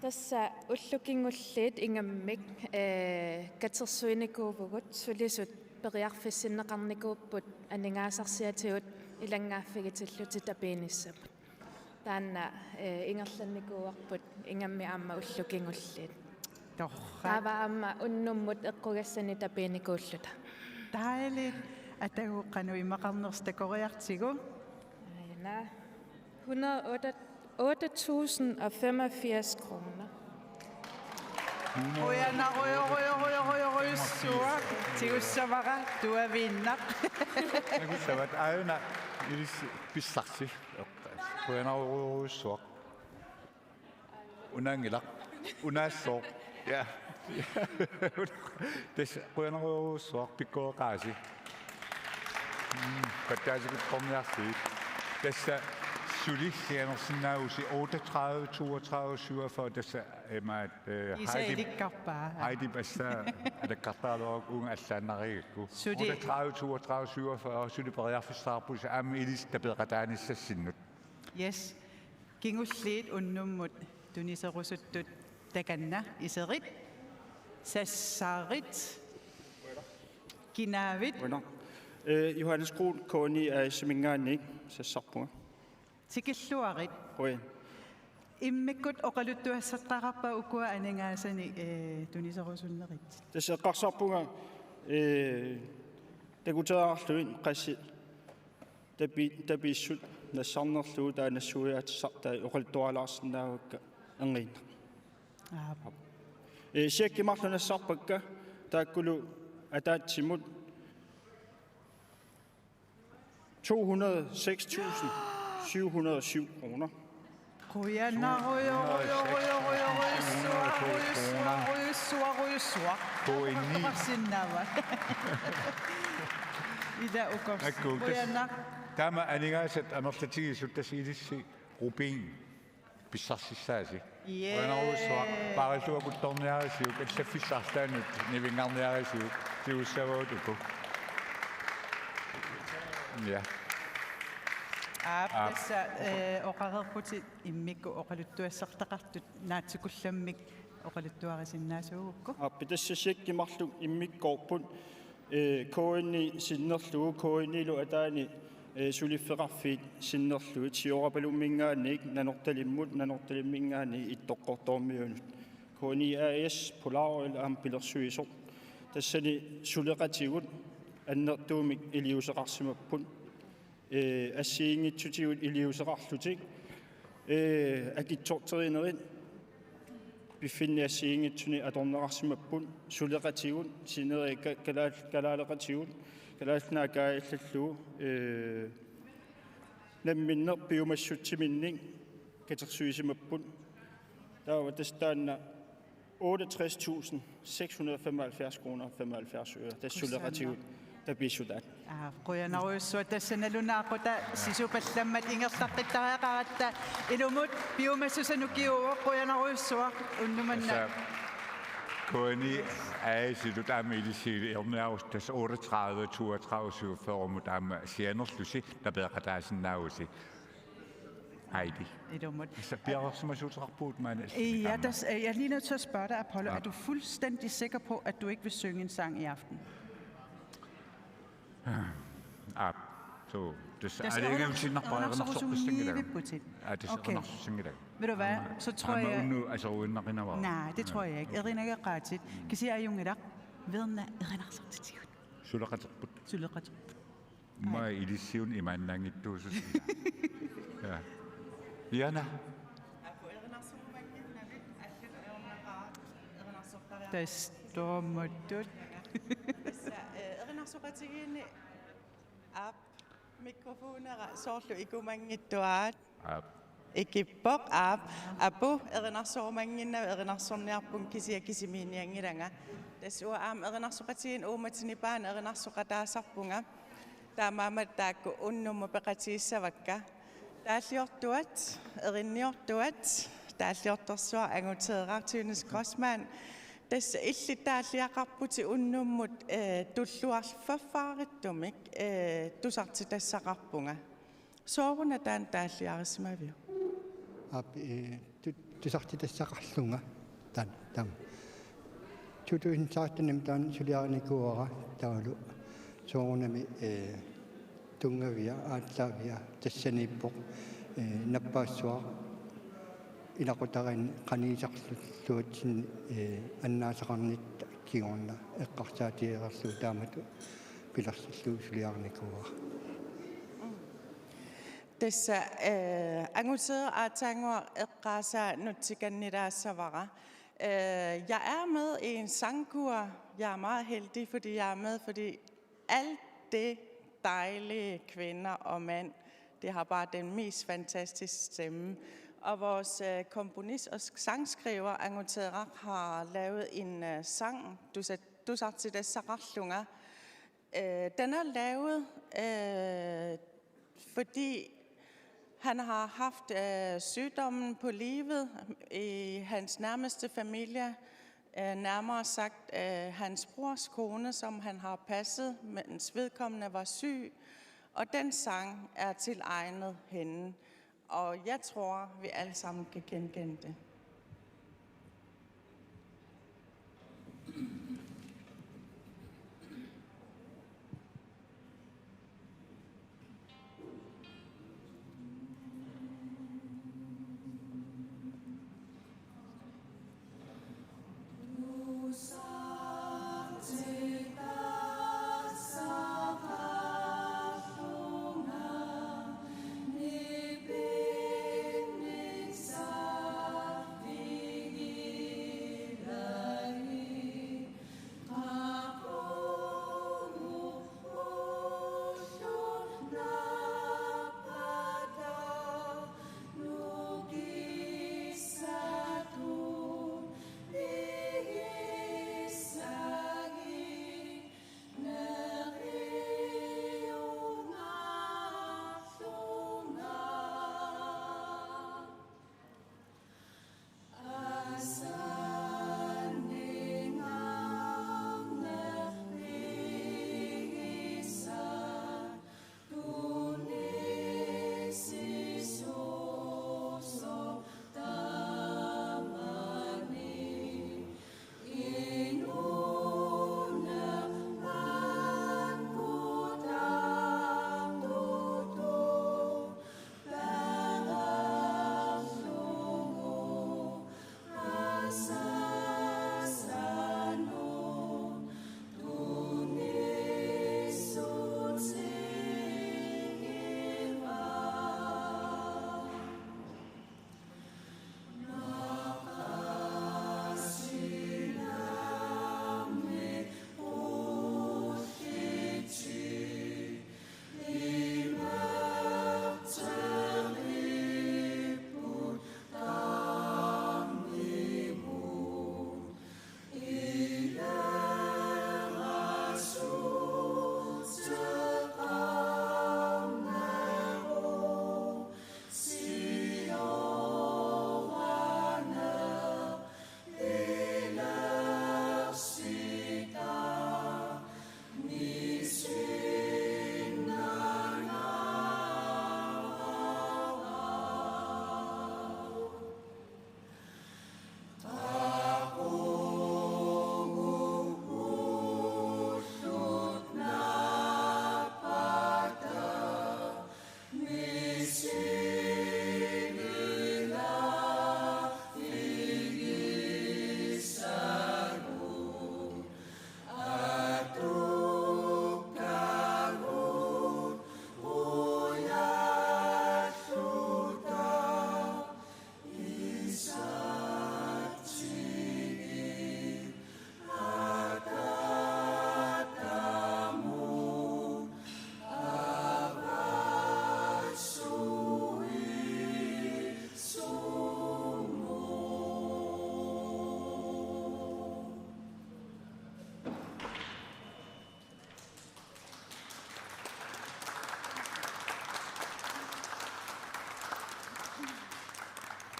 Tassa ullut kingulliit ingammik, eh, katersuinikuuvugut, sulisut periarfissinneqarnikuupput aningaasarsiatigut ilanngaaffigitillutik tapiinissamut. Taanna, eh, ingerlannikuuarput ingammik aamma ullut kingulliit. Torrak. Taava aamma unnummut eqqugassani tapiinikuulluta. Dejligt. Atagu qanoq imaqarnersoq takoriartigu. Aana. Hundrede otte, otte tusind og femogfirs kroner. Qujanarujorujorujorujussuaq. Tigussavara tuaviinnaq. Takussavat aana ilissi pissarsi. Qujanarujorujussuaq. Unaanngilaq. Unaassooq. Ja. Tassa qujanarujorujussuaq, pikkoreqaasi. Mm, pattaasikuttorniarsigit. Tassa suli sianersinnaavusi otteogtredive, toogtredive, syvogfyrre, tassa imaat, eh, Heidi. Iselikkarpaa. Heidi tassa alakkartaraluaruk uunga allaannarigakku. Suli. Otteogtredive, toogtredive, syvogfyrre, suli periarfissaqarpusi aamma ilissi tapeqataanissassinut. Yes. Kingulliit unnummut tuniserusuttut takanna iserit. Sassarit. Kinaavit? Qujanaq. Eh, Johannes Groth, K N I A/S-iminngaanniit sassarpunga. Tikilluarit. Qujan. Immikkut oqaluttuassartaqarpa ukua aningaasanik, eh, tuniserusunnerit? Tassa eqqarsarpunga, eh, takutereerlugit qassit tapi-, tapiissut nassarnerlugu taava nassuiaatissartai oqaluttualaarsinnaavakka erngiinnaq. Aap. Eh, checkit marluk nassarpakka taakkulu ataatsimut to hundrede seks tusind syv hundrede og syv kroner. Qujanarujorujorujorujorujussuaq. K N I. Sinnaava. Ila ukors. Akku, tas-, qujanaq. Taama aningaasat amerlatigisut tassa ilissi rubin pissarsissaasi. Yay. Qujanarujussuaq, paarilluakuttorniarisiuk, allaffissartaanut nivinngarniarisiuk, tigussavagut uku. Ja. Aap, aap, tassa, eh, oqareerputit immikkut oqaluttuassartaqartut naatsukullammik oqaluttuarisinnaasuugukku. Aap, tassa checki marluk immikkoorput, eh, K N I sinnerlugu, K N I-lu ataani, eh, suliffeqarfiit sinnerlugit, Siorapalumminngaanniit Nanortalimmut, Nanortalimminngaanniit Ittoqqortoormiunut. K N I A/S Polaroil aamma pilersuisoq. Tassani suleqatigut annertuumik iliuuseqarsimapput. Eh, assigiinngitsutigut iliuuseqarlutik, eh, akitsorterinerit piffinni assigiinngitsuni atorneqarsimapput, suleqatigut, sinerit ka-, kalaal-, kalaaleqatigut, Kalaallit Nunaat kaajallallugu, eh, namminneq piumassutsiminnik katersuisimapput. Taava tassa taanna otteogtres tusind seks hundrede og femoghalvfjerds kroner og femoghalvfjerds øre. Tassa suleqatigut tapiissutaat. Aa, qujanarujussuaq, tassa nalunaaqutaq sisupallammat ingerlaqqittariaqaratta. Ilumut piumassuseq ukiuuvoq, qujanarujussuaq unnuk manna. Tassa K N I A/S-illu taama ilissilu erniarus tassa otteogtredive toogtredive syvogfyrre-mut aamma sianerlusi tapeeqataasinnaavusi. Heidi. Ilumut. Tassa piareersimasuuteqarpugut maani. Ja, aamma. Der, jeg er lige nødt til at spørge dig, Apollo. Ja. Er du fuldstændig sikker på, at du ikke vil synge en sang i aften? Aap. Så, tassa, tassa aalajangiusinnarpara erinarsoq-, erinarsorusunngilaq. Erinarsortussanngilaq. Aa, tassa, okay. Erinarsortussanngilaq. Ved du hvad? Aamma, så tror aamma jeg, unnuk asoruinnaqinavara. Nej, det tror jeg ikke. Ja. Erinagaqaatit. Kisianni ajunngilaq. Verna erinarsortitigut. Suleqaterput. Suleqaterput. Immaqa ilissiuna imaannaanngitsuususi. Ja. Jana. Tassa toomuttut. Tassa, eh, erinarsoqatigiinni aap mikrofonera soorlu ikumanngitsuaat. Aap. Ikippoq, aap, apu, erinarsorumannginnavit erinarsorniarpunga kisianni kisimiinnianngilanga. Tassa uanga aamma erinarsoqatigiinni uummatini paani erinarsoqataasarpunga. Taamaammat taakku unnummut peqatigissavakka. Taalliortuat, erinniortuat, taalliortorsuaq Anguteeraq Tønnes Grossmann. Tassa illit taalliaqarputit unnummut, eh, tulluarfaffaaritsumik, eh, tusartitassaqarpunga. Sooruna taanna taalliarisimaviuk? Aap, eh, tu-, tusartitassaqarlunga taanna, taama. To tusind seksten-imi taanna suliarinikuuara taavalu soorunami, eh, tunngavia, aallaaviga tassaniippoq, eh, nappaassuaq ilaqutariinni qanigisarluatsinni, eh, annaasaqarnitta kingorna eqqarsaatigereerlugu taamatut pilersillugu suliarinikuuara. Tassa, eh, Anguteeraq aatsaannguaq eqqaasaa nutsikannilaassavara. Eh, jeg er med i en sangkur. Jeg er meget heldig, fordi jeg er med, fordi alle de dejlige kvinder og mænd, de har bare den mest fantastiske stemme. Og vores, øh, komponist og sangskriver, Anguteeraq, har lavet en, øh, sang, Tusa-, Tusartitassaqarlunga. Øh, den er lavet, øh, fordi han har haft, øh, sygdommen på livet i hans nærmeste familie, øh, nærmere sagt, øh, hans brors kone, som han har passet, mens vedkommende var syg. Og den sang er tilegnet hende. Og jeg tror, vi alle sammen kan genkende det.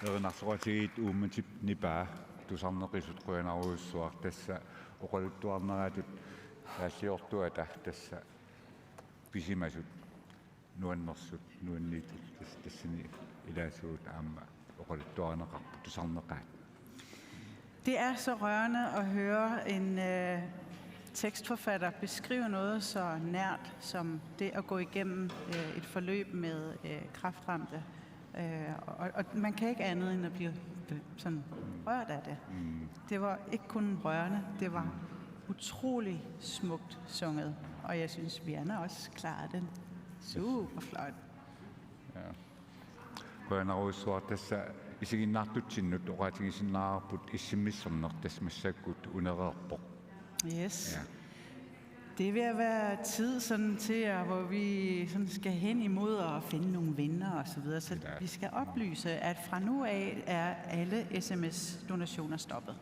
Erinarsoqatigiit uummatip nipaa tusarneqisut qujanarujussuaq, tassa oqaluttuarneratut aalliortuata tassa pisimasut nuannersut nuanniitut tas-, tassani ilaasugut aamma oqaluttuarineqarput tusarneqaat. Det er så rørende at høre en øh, tekstforfatter beskrive noget så nært som det at gå igennem øh, et forløb med øh, kræftramte. Øh, og, og man kan ikke andet end at blive sådan rørt af det. Det var ikke kun rørende, det var utrolig smukt sunget, og jeg synes, Vianna også klarede den super flot. Ja. Qujanarujussuaq, tassa isiginnaartutsinnut oqaatigisinnaavarput issimmisserneq tassa massakkut unereerpoq. Yes. Ja. Det vil være tid sådan til, at, hvor vi sådan skal hen imod at finde nogle venner og så videre. Så vi skal oplyse, at fra nu af er alle sms-donationer stoppet.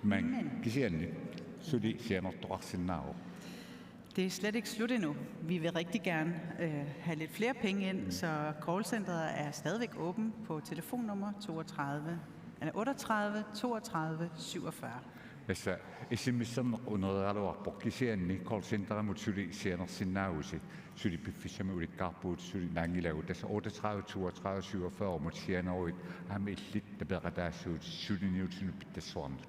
Men kisianni suli sianertoqarsinnaavoq. Det er slet ikke slut endnu. Vi vil rigtig gerne øh, have lidt flere penge ind, så callcenteret er stadigvæk åben på telefonnummer toogtredive, eller otteogtredive toogtredive syvogfyrre. Tassa issimmisserneq unereeraluarpoq, kisianni callcenterimut suli sianersinnaavusi, suli piffissami ulikkaarpugut suli naanngilagut, tassa otteogtredive toogtredive syvogfyrremut sianeruit aamma illit tapeeqataassuutit suliniutinut pitsassuarnut.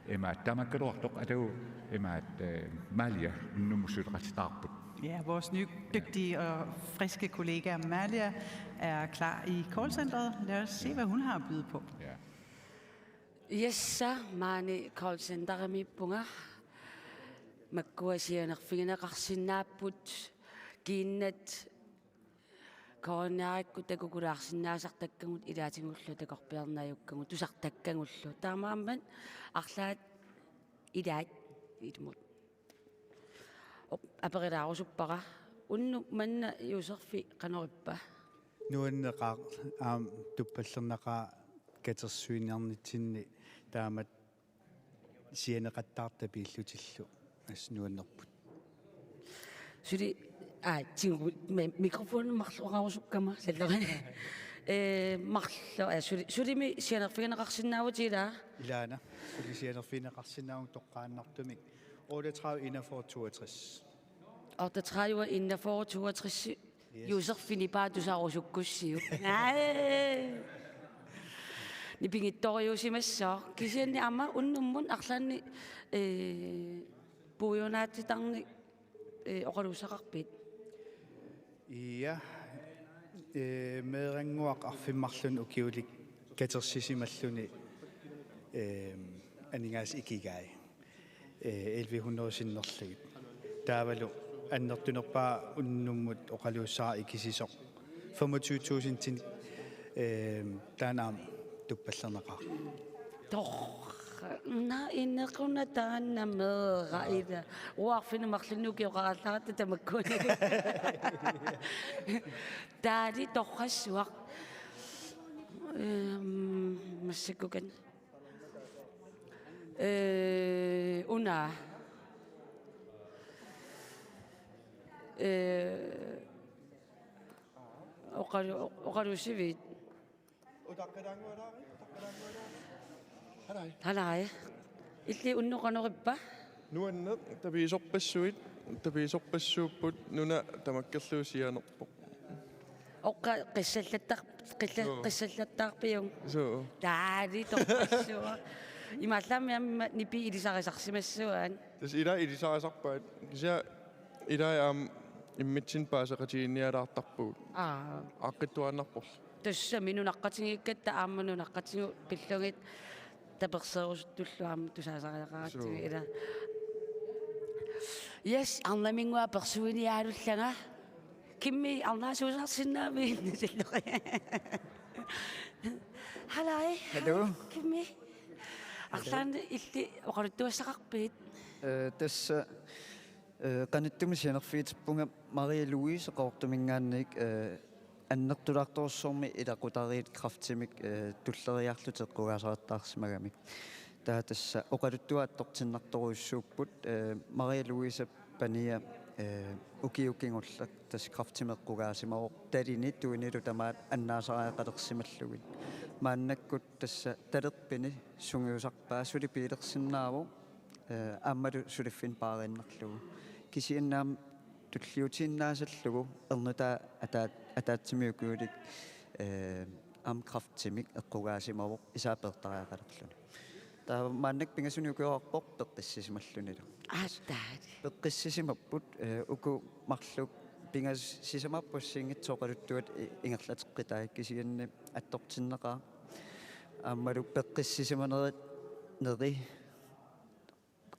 Imaat tamakkaluartoq, atagu imaat, eh, Malia unnummut suleqatitaarput. Ja, vores nye, dygtige og friske kollega Malia er klar i callcenteret. Lad os se, hvad hun har at byde på. Ja. Yes, maani callcenterimiippunga. Makkua sianerfigineqarsinnaapput, kiinnat koorniarikkut takukulaarsinnaasartakkagut, ilaatigullu takorpiarneq ajukkagut, tusartakkagullu. Taamaammat arlaat ilaat ilumut. Op-, aperilaarusuppara. Unnuk manna Juuserfi qanorippa? Nuanneqaaq, aamma tuppallernaqaaq katersuiniarnitsinni taamatut sianeqattaartut tapiillutillu, assut nuannerput. Suli, aa, tigu, me-, mikrofoni marluk oqarusukkama, sallorani. Eh, marluk, eh, suli, sulimi sianerfigineqarsinnaavutit ilaa? Ilaana, suli sianerfigineqarsinnaavunga toqqaannartumik. Otteogtredive enogfyrre toogtres. Otteogtredive enogfyrre toogtres. Yes. Juuserfip nipaa tusarusukkussiuk. Nej. Nipigittoriusimassaaq. Kisianni aamma unnummut arlaannik, eh, puiunaatitarnik, eh, oqaluussaqarpit? Ja, eh, meerannguaq arfineq-marlunnik ukiulik katersisimalluni, eh, aningaasat ikigai. Eh, elleve hundrede sinnerlugit. Taavalu annertunerpaaq unnummut oqaluussaqarpoq ikisisoq femogtyve tusind, eh, taanna aamma tuppallernaqaaq. Tor-, na inequna taanna meeraq ila. Uanga arfineq-marlunnik ukioqarallaaratta tamakkuunagu. Taali torrassuaq. Ehm, massakkut. Eh, una. Eh, oqalu-, oqaluusivit? Halai. Halai. Illit unnuk qanorippa? Nuanneq, tapiisorpassuit, tapiisorpassuupput, nuna tamakkerlugu sianerpoq. Oqqa qissallattar-, qilla-, Joo. Qissallattaarpiuk? Suu. Taali torrassuaq. Imaallaammi aamma nipi ilisarisarsimassuat. Tassa ilaa ilisarisarpaat. Kisianni ilai aamma immitsinnut paaseqatigiinnialaartarpugut. Aa. Aaqqittuaannarporlu. Tassami nunaqqatigiikkatta aamma nunaqqatigut pillugit taperseerusuttullu aamma tusaasariaqaratsigu. Suu. Ila. Yes, arnaminnguaq persuiniaalullanga. Kimmi, arnaasuusarsinnaavit? Halai. Hallo. Kimmi. Arlaannik illit oqaluttuassaqarpit? Eh, tassa, eh, qanittumi sianerfigitippunga Maria Louise Qaqortuminngaanniit, eh, annertulaartorujussuarmik ilaqutariit kræftimik, eh, tulleriiaarlutik eqqugaasartaarsimagamik. Taava tassa oqaluttuat attortinnartorujussuupput, eh, Maria Louise pania Ee, ukioq kingulleq tassa kræftimik eqqugaasimavoq talini tuinilu tamaat annaasariaqalersimallugit. Maannakkut tassa talerpini sungiusarpaa suli piilersinnaavoq, ee, aammalu suliffinnik paariinnarlugu. Kisianni aamma tulliutiinnaasallugu ernutaa ataa-, ataatsimik ukiulik, ee, aamma kræftimik eqqugaasimavoq isaa peertariaqalerluni. Taava maannakkut pingasuni ukioqarpoq peqqissisimallunilu. Aatsaat. Peqqissisimapput, ee, uku marluk pingasut sisamat assigiinngitsut oqaluttuat i-, ingerlateqqitai kisianni attortinneqaaq. Aammalu peqqissisimaneri neri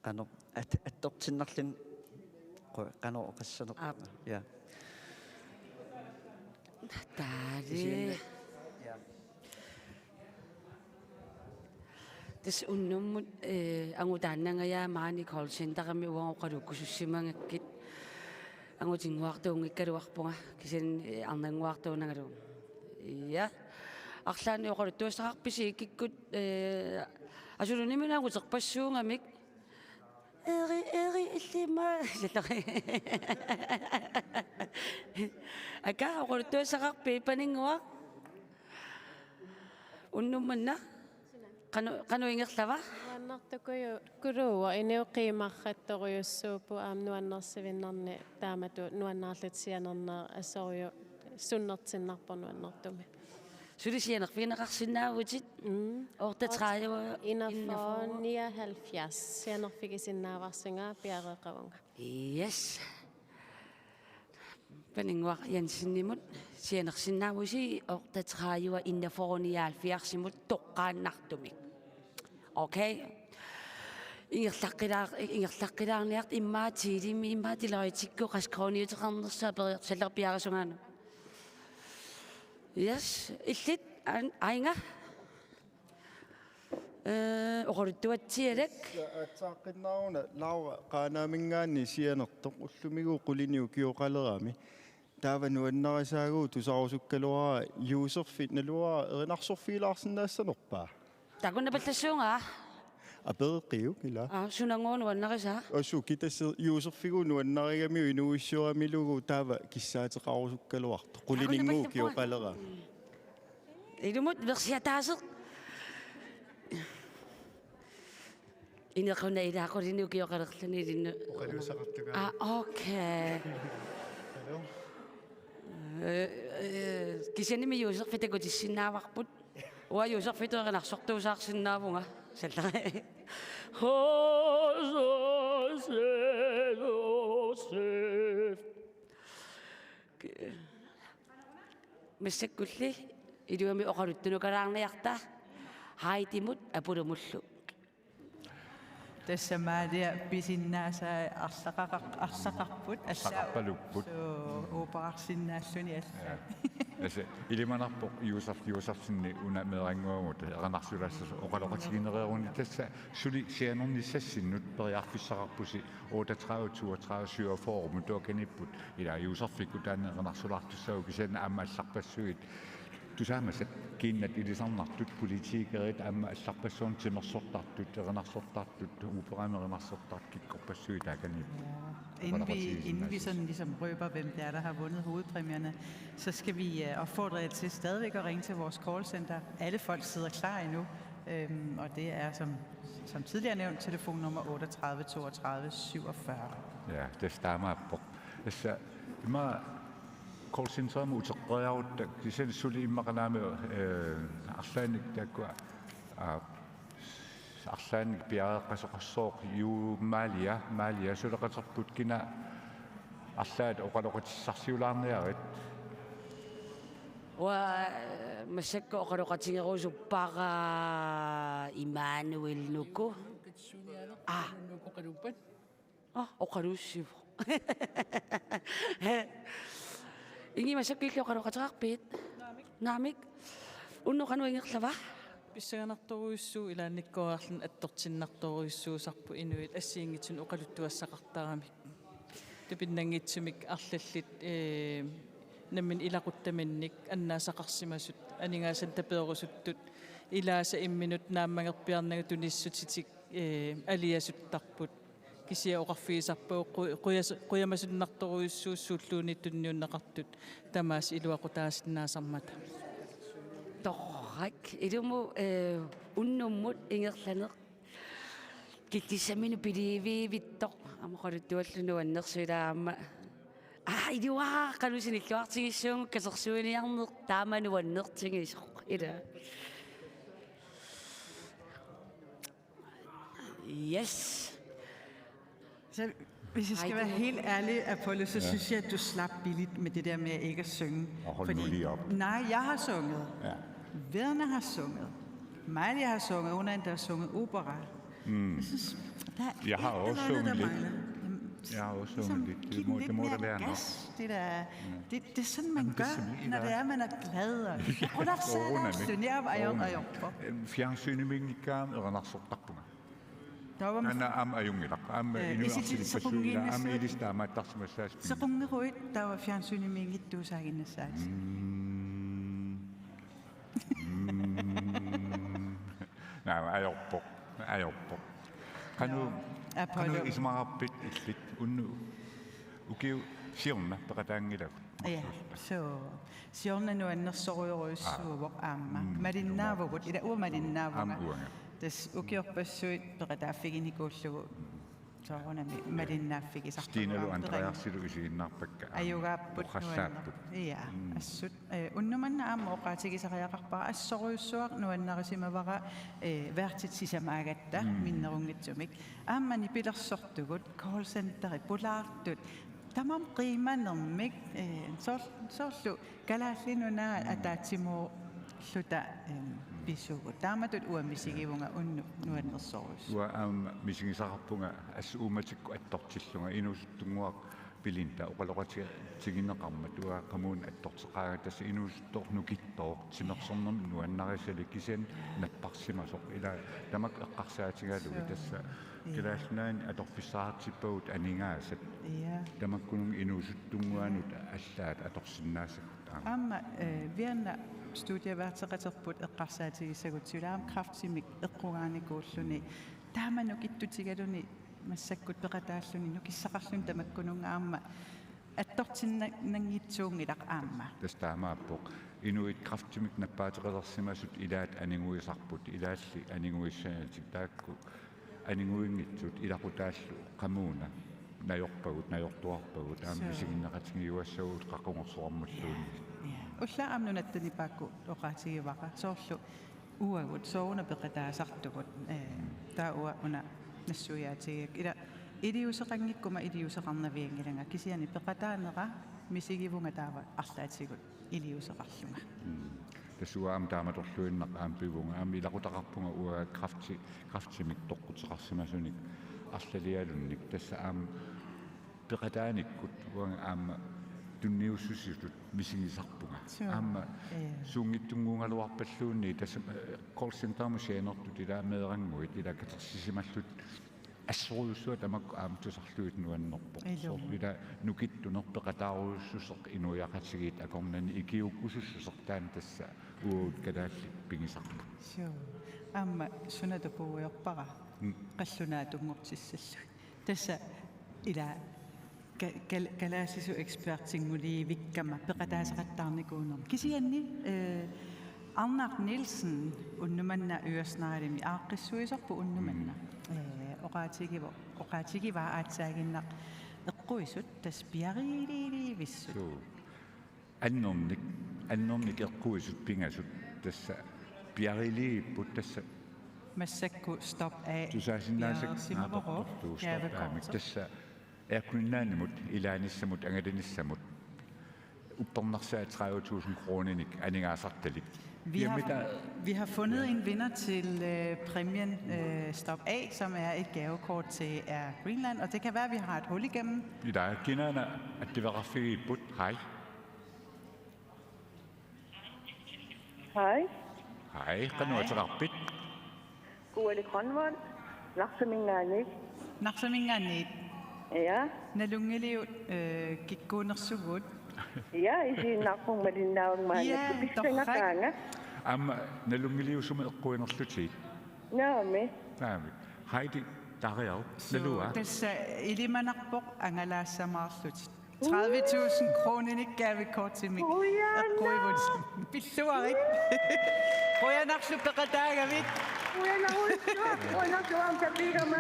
qanoq at-, attortinnarluni qo-, qanoq oqassanerput. Aap. Ja. Taali. Kisianni, ja. Tassa unnummut, ee, angutaannangajaa maani callcenterimi uanga oqalukkusussimagakkit. Angutinnguartuunngikkaluarpunga, kisianni, ee, arnannguartuunangalu. Ja. Arlaannik oqaluttuassaqarpisi ikikkut, ee, asulunimi anguterpassuugamik. Eri, eri, illima. Aka, oqaluttuassaqarpit Paninnguaq? Unnuk manna? Qanoq, qanoq ingerlava? Nuannartukuluuvoq, inuit qiimarrattorujussuupput aamma nuannersivinnarnik taamatut nuannaarlutik sianerneq assorujuk sunnertinnarpoq nuannertumik. Suli sianerfigineqarsinnaavutit? Mm. Otteogtredive, enogfyrre, nioghalvfjerds. Sianerfigisinnaavarsinga piareeqavunga. Yes. Paninnguaq Jensenimut sianersinnaavusi otteogtredive enogfyrre nioghalvfjerdsimut toqqaannartumik. Okay. Ingerlaqqilaar-, ingerlaqqilaarniarta immaqa Tiilimi, immaqa Deloitte-ikkut qassit koruuniuteqarnersoq aperiarsallarpiarasungaanu. Yes, illit an-, ainga. Ee, oqaluttuatsialak. Tassa aatsaaqqinnaaruna Laura Qaanaaminngaanniit sianertoq ullumigooq qulinik ukioqalerami. Taava nuannarisaagut tusarusukkaluarpara Juuserfi naluara erinarsorfigilaarsinnaassanerpaa? Takunnapallassuunga. Apereqqiuk ila. Aa, sunanngua nuannarisaa? Assut kitassi Juuserfigooq nuannarigamiuk inuuissioramilugu taava kissaateqarusukkaluartoq. Qulininngooq ukioqalerami. Ilumut versiataaseq. Inequnaq ilaa qulinik ukioqalerluni ilinnut. Oqaluusaqartunga. Aa, okay. Hello. Ee, ee, kisiannimi Juuserfik takutissinnaavarput. Uanga Juuserfitut erinarsortuusaarsinnaavunga. Sallari. Massakkulli iluamik oqaluttunukalaarniarta Heidimut Apulumullu. Tassa Maria pisinnaasai arlaqaqar-, arlaqarput, alla-, arlaqarpalupput. Suu, operarsinnaalluni alla. Ja. Tassa ilimanarpoq Josef Josefsenip una meerannguamut erinarsulassasoq oqaloqatiginereeruni tassa suli sianernissassinnut periarfissaqarpusi otteogtredive toogtredive syvogfyrre mutuakanipput ila Joseffikkut taanna erinarsulaartussaavoq kisianni aamma allarpassuit tusaamasat kiinnat ilisarnartut politikerit aamma allarpassuarnik timersortartut erinarsortartut operami erinarsortartut kikkorpassuit taakaniipput. Inden vi, inden vi sådan ligesom røber, hvem det er, der har vundet hovedpræmierne, så skal vi øh, opfordre jer til stadigvæk at ringe til vores callcenter. Alle folk sidder klar endnu, øhm, og det er som, som tidligere nævnt telefonnummer otteogtredive toogtredive syvogfyrre. Ja, tassa taamaappoq. Tassa ima callcenterimut uteqqeriarutta kisianni suli immaqa naamik, eh, arlaannik taakkua, aa, arlaannik piareeqqasoqassooq juu Malia, Malia suleqaterput kina arlaat oqaloqatissarsiulaarniarit? Uanga massakkut oqaloqatigerusuppara Immanuel Nuku. Aa. Aa, oqaluussivoq. Ingi massakkut illit oqaloqateqarpit? Naamik. Naamik. Unnuk qanoq ingerlava? Pissanganartorujussuuvoq ilaannikkoorarluni attortinnartorujussuusarput inuit assigiinngitsunik oqaluttuassaqartaramik. Tupinnanngitsumik arlallit, ee, nammineq ilaquttaminnik annaasaqarsimasut, aningaasanik tapeerusuttut, ilaasa imminut naammagerpiarnagu tunissutitik, ee, aliasuttarput. Kisianni oqarfigisarpagut qu-, qujas-, qujamasunnartorujussuusut suulluunniit tunniunneqartut tamaasa iluaqutaasinnaasarmata. Torrak, ilumut, eh, unnummut ingerlaneq. Killissaminut piliivittoq, aamma oqaluttuallu nuannersuillu aamma. Aa, iluaraa qanoq sinilluartigissuungut katersuiniarneq taama nuannertigisoq. Ila. Yes. Så hvis jeg skal være helt ærlig, Apollo, så synes jeg, at du slap billigt med det der med ikke at synge. Og hold nu lige op. Nej, jeg har sunget. Ja. Verna har sunget. Maja har sunget. Hun er en, der har sunget opera. Mm. Jeg synes, der er Jeg har et også eller andet, sunget der lidt. Mangler. Jamen, Jeg har også ligesom sunget lidt. Det give må, den det lidt må mere der være nok. Gas. Det der, det, det er sådan, man Jamen, det gør, er simpelthen når det er, man er glad. Og jeg ruller Corona med. Corona med. Fjernsyniminngikkaanni erinarsortarpunga. Taava aamma ajunngilaq. Aamma, eh, inuit isit arlalippassuit ilaa, aamma sequnnginnissaat. Ilissi taamaattarsimassaatit. Sequnngeruit taava fjernsyniminngitsuusaaginnassaatit. Mm. Mm. Naa, ajorpoq. Ajorpoq. Qanoq, joo. Apollo. Qanoq isumaqarpit illit unnugu? Ukiut siorna peqataanngilagut. Ja, så. Siorna nuannersorujorujussuuvoq aamma. Mm. Malinnaavugut, ila uanga malinnaavunga. Aamma uanga. Tassa ukiorpassuit peqataaffiginikuullugu soorunami malinnaaffigisarpagut. Stinalu aamma Andreasilu isiginnaarpakka aamma. Ajugaapput oqassaapput. Nuanneq. Ja, mm. Assut. Eh, unnuk manna aamma oqaatigisariaqarpara assorujussuaq nuannarisimavara, eh, værtit sisamaagatta mm. Minnerunngitsumik. Aamma nipilersortugut, callcenteri, pulaartut, tamarmik qiimanermik, eh, soor-, soorlu Kalaallit Nunaat mm. Ataatsimoorluta, em, mm. Pisugut. Taamatut uanga misigivunga unnuk nuannersorujussuaq. Uanga aamma misigisaqarpunga assut uummatikkut attortillunga inuusuttunnguaq pilinta oqaloqatigineqarmat uanga qamuuna attorteqaanga tassa inuusuttooq nukittooq timersornermik nuannarisalik kisianni napparsimasoq ila tamakku eqqarsaatigalugit tassa. Suu. Ja. Kalaallit Nunaanni atorfissaqartippagut aningaasat. Ja. Tamakkununnga inuusuttunnguanut allaat atorsinnaasagut aamma. Aamma, eh, Verna studieværteqaterput eqqarsaatigissagutsigu aamma kræftimik eqqugaanikuulluni. Taama nukittutigaluni massakkut peqataalluni nukissaqarluni tamakkununnga aamma attortinnanngitsuunngilaq aamma. Tassa taamaappoq. Inuit kræftimik nappaateqalersimasut ilaat aninguisarput, ilaalli aninguissanatik taakku aninguinngitsut ilaqutaallu qamuuna najorpagut, najortuarpagut, aamma suu. Misiginneqatigiuassavagut qaqugorsuarmulluunniit. Ja, ja. Ullaaq aamma Nunatta Nipaakku oqaatigivara. Soorlu uagut sooruna peqataasartugut, eh, taava uanga una nassuiaatigigakku. Ila iliuuseqanngikkuma iliuuseqarnavianngilanga kisianni peqataanera misigivunga taava arlaatigut iliuuseqarlunga. Mm. Tassa uanga aamma taamatorluinnaq aamma pivunga aamma ilaqutaqarpunga uanga kræfti-, kræftimik toqquteqarsimasunik arlalialunnik tassa aamma peqataanikkut uanga aamma tunniussusisutut misigisarpunga. Suu. Aamma ja. Suunngitsunnguugaluarpalluunniit tassa, eh, callcentermut sianertut ila meerannguit ila katersisimallutik assorujussuaq tamakku aamma tusarlugit nuannerpoq. Ilumut. Soorlu ila nukittuneq peqataarujussuseq inuiaqatigiit akornanni ikiuukkusussuseq taanna tassa uagut kalaallit pigisarput. Suu. Aamma suna tapuuiorpara. Mm. Qallunaat tunngortissallugit. Tassa ila ka-, kal-, kalaallisut ekspertinngulivikkama peqataasaqattaarnikuunermi. Kisianni, eh, Arnaq Nielsen unnuk manna Ørestadimi aaqqissuisorput unnuk manna. Mm. Eh, oqaatigivo-, oqaatigivaa aatsaaginnaq eqquisut tassa piareerivissut. Suu. Annernik, annernik eqquisut pingasut tassa piareerivipput tassa. Massakkut Stop A. Tusaasinnaasakka. Piareersimavoq. Naapertorlugu Stop A-mik. Gavekorti. Tassa Air Greenlandimut, ilaanissamut, angalanissamut uppernarsaat tredive tusind kroninik aningaasartalik. Vi har, kiamita- vi har fundet en vinder til, øh, præmien, øh, Stop A, som er et gavekort til Air Greenland, og det kan være, at vi har et hul igennem. Ila, kinaana attiveqarfigipput, hej. Hej. Hej, qanoq ateqarpit? Kuali Grønvold, Narsaminngaanniit. Narsaminngaanniit? Ja. Nalunngiliuk, øh, kikkuunersugut? Ja, isiginnaarpunga malinnaavunga maanna. Ja, pissangaqaanga. Torrak. Aamma nalunngiliuk sumut eqquinerlutit? Naamik. Naamik. Heidi, Tariau, suu, nalua. Tassa ilimanarpoq angalaassamaarlutit. Tredive tusind kroninik gavekortimik. Qujanaq. Eqquivut. Pilluarit. Qujanarlu peqataagavit. Qujanarujussuaq, qujanarsuaq tapiigama.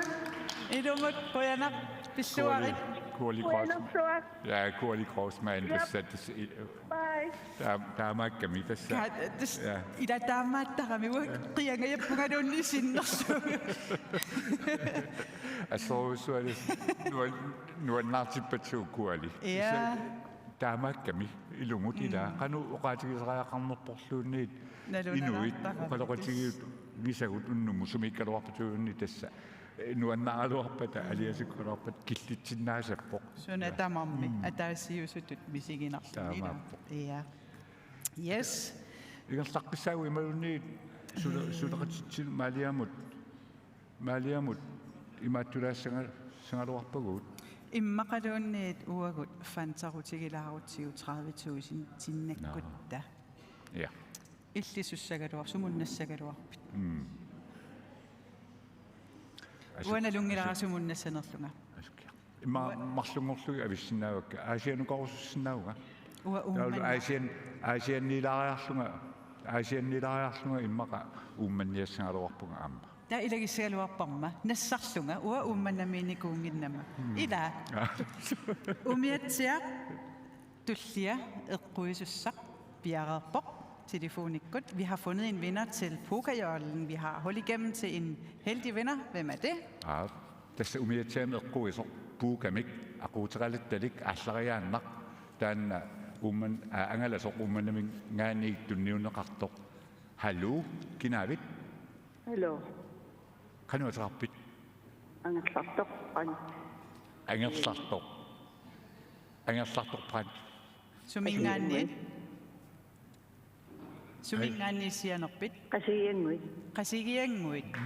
Ilumut qujanaq pilluarit. Kuali, Kuali Cross. Qujanarsuaq. Ja, Kuali Crossman, ja, tassa, tassa, i-, bye. Taam-, taamaakkami tassa. Ka-, tassa, ja, ila taamaattarami uanga qiangajappungaluunniit sinnerlugu. Assorujussuaq nuan-, nuannaartippassuugut Kuali. Ja. Tassa taamaakkami ilumut ila. Mm. Qanoq oqaatigisariaqarnerporluunniit inuit, nalunalaartarami, oqaloqatigiit tassa. Ngisagut unnummut sumiikkaluarpata uunni tassa. Eh, nuannaaraluarpata, mm, aliasikkaluarpata killitsinnaasarpoq. Suna, ja, tamarmi, mm, ataasiusutut misiginarluni ila. Taamaappoq. Ja. Yes. Ingerlaqqissaagut imaluunniit sule-, mm, suleqatitsinnut Maaliamut, Maaliamut imaattulaassanga-, sagaluarpagut. Immaqaluunniit uagut fansarutigilaarutsigu tredive tusindinnakkuttaaq. Naa. Ja. Illit sussagaluar-, sumunnassagaluarpit? Mm. Asu-, uanga nalunngilara asu-, sumunnassanerlunga. Asukiaq. Ima uanga marlunngorlugit avissinnaavakka. Aasianukarusussinnaavunga. Uanga Uummannaq. Taavalu Aasian-, Aasianniilaariarlunga, Aasianniilaariarlunga immaqa Uummanniassagaluarpunga aamma. Taava ilagissagaluarparma nassarlunga, uanga Uummannamiinnikuunnginnama. Mm. Ila. Aa. Umiatsiaq tullia eqquisussaq piareerpoq telefonikkut. Vi har fundet en vinder til Pukajollen. Vi har hold igennem til en heldig vinder. Hvem er det? Aa, tassa umiatsiamik eqquisoq Pukamik, aquuteqalattalik aallariaannaq, taanna Uumman-, aa, angalasoq Uummannaminngaanniit tunniunneqartoq. Hallo, kinaavit? Hallo. Qanoq ateqarpit? Angerlartoq Brandt. Angerlartoq. Angerlartoq Brandt. Suminngaanniit? Qasigiannguit. Suminngaanniit sianerpit? Qasigiannguit. Qasigiannguit.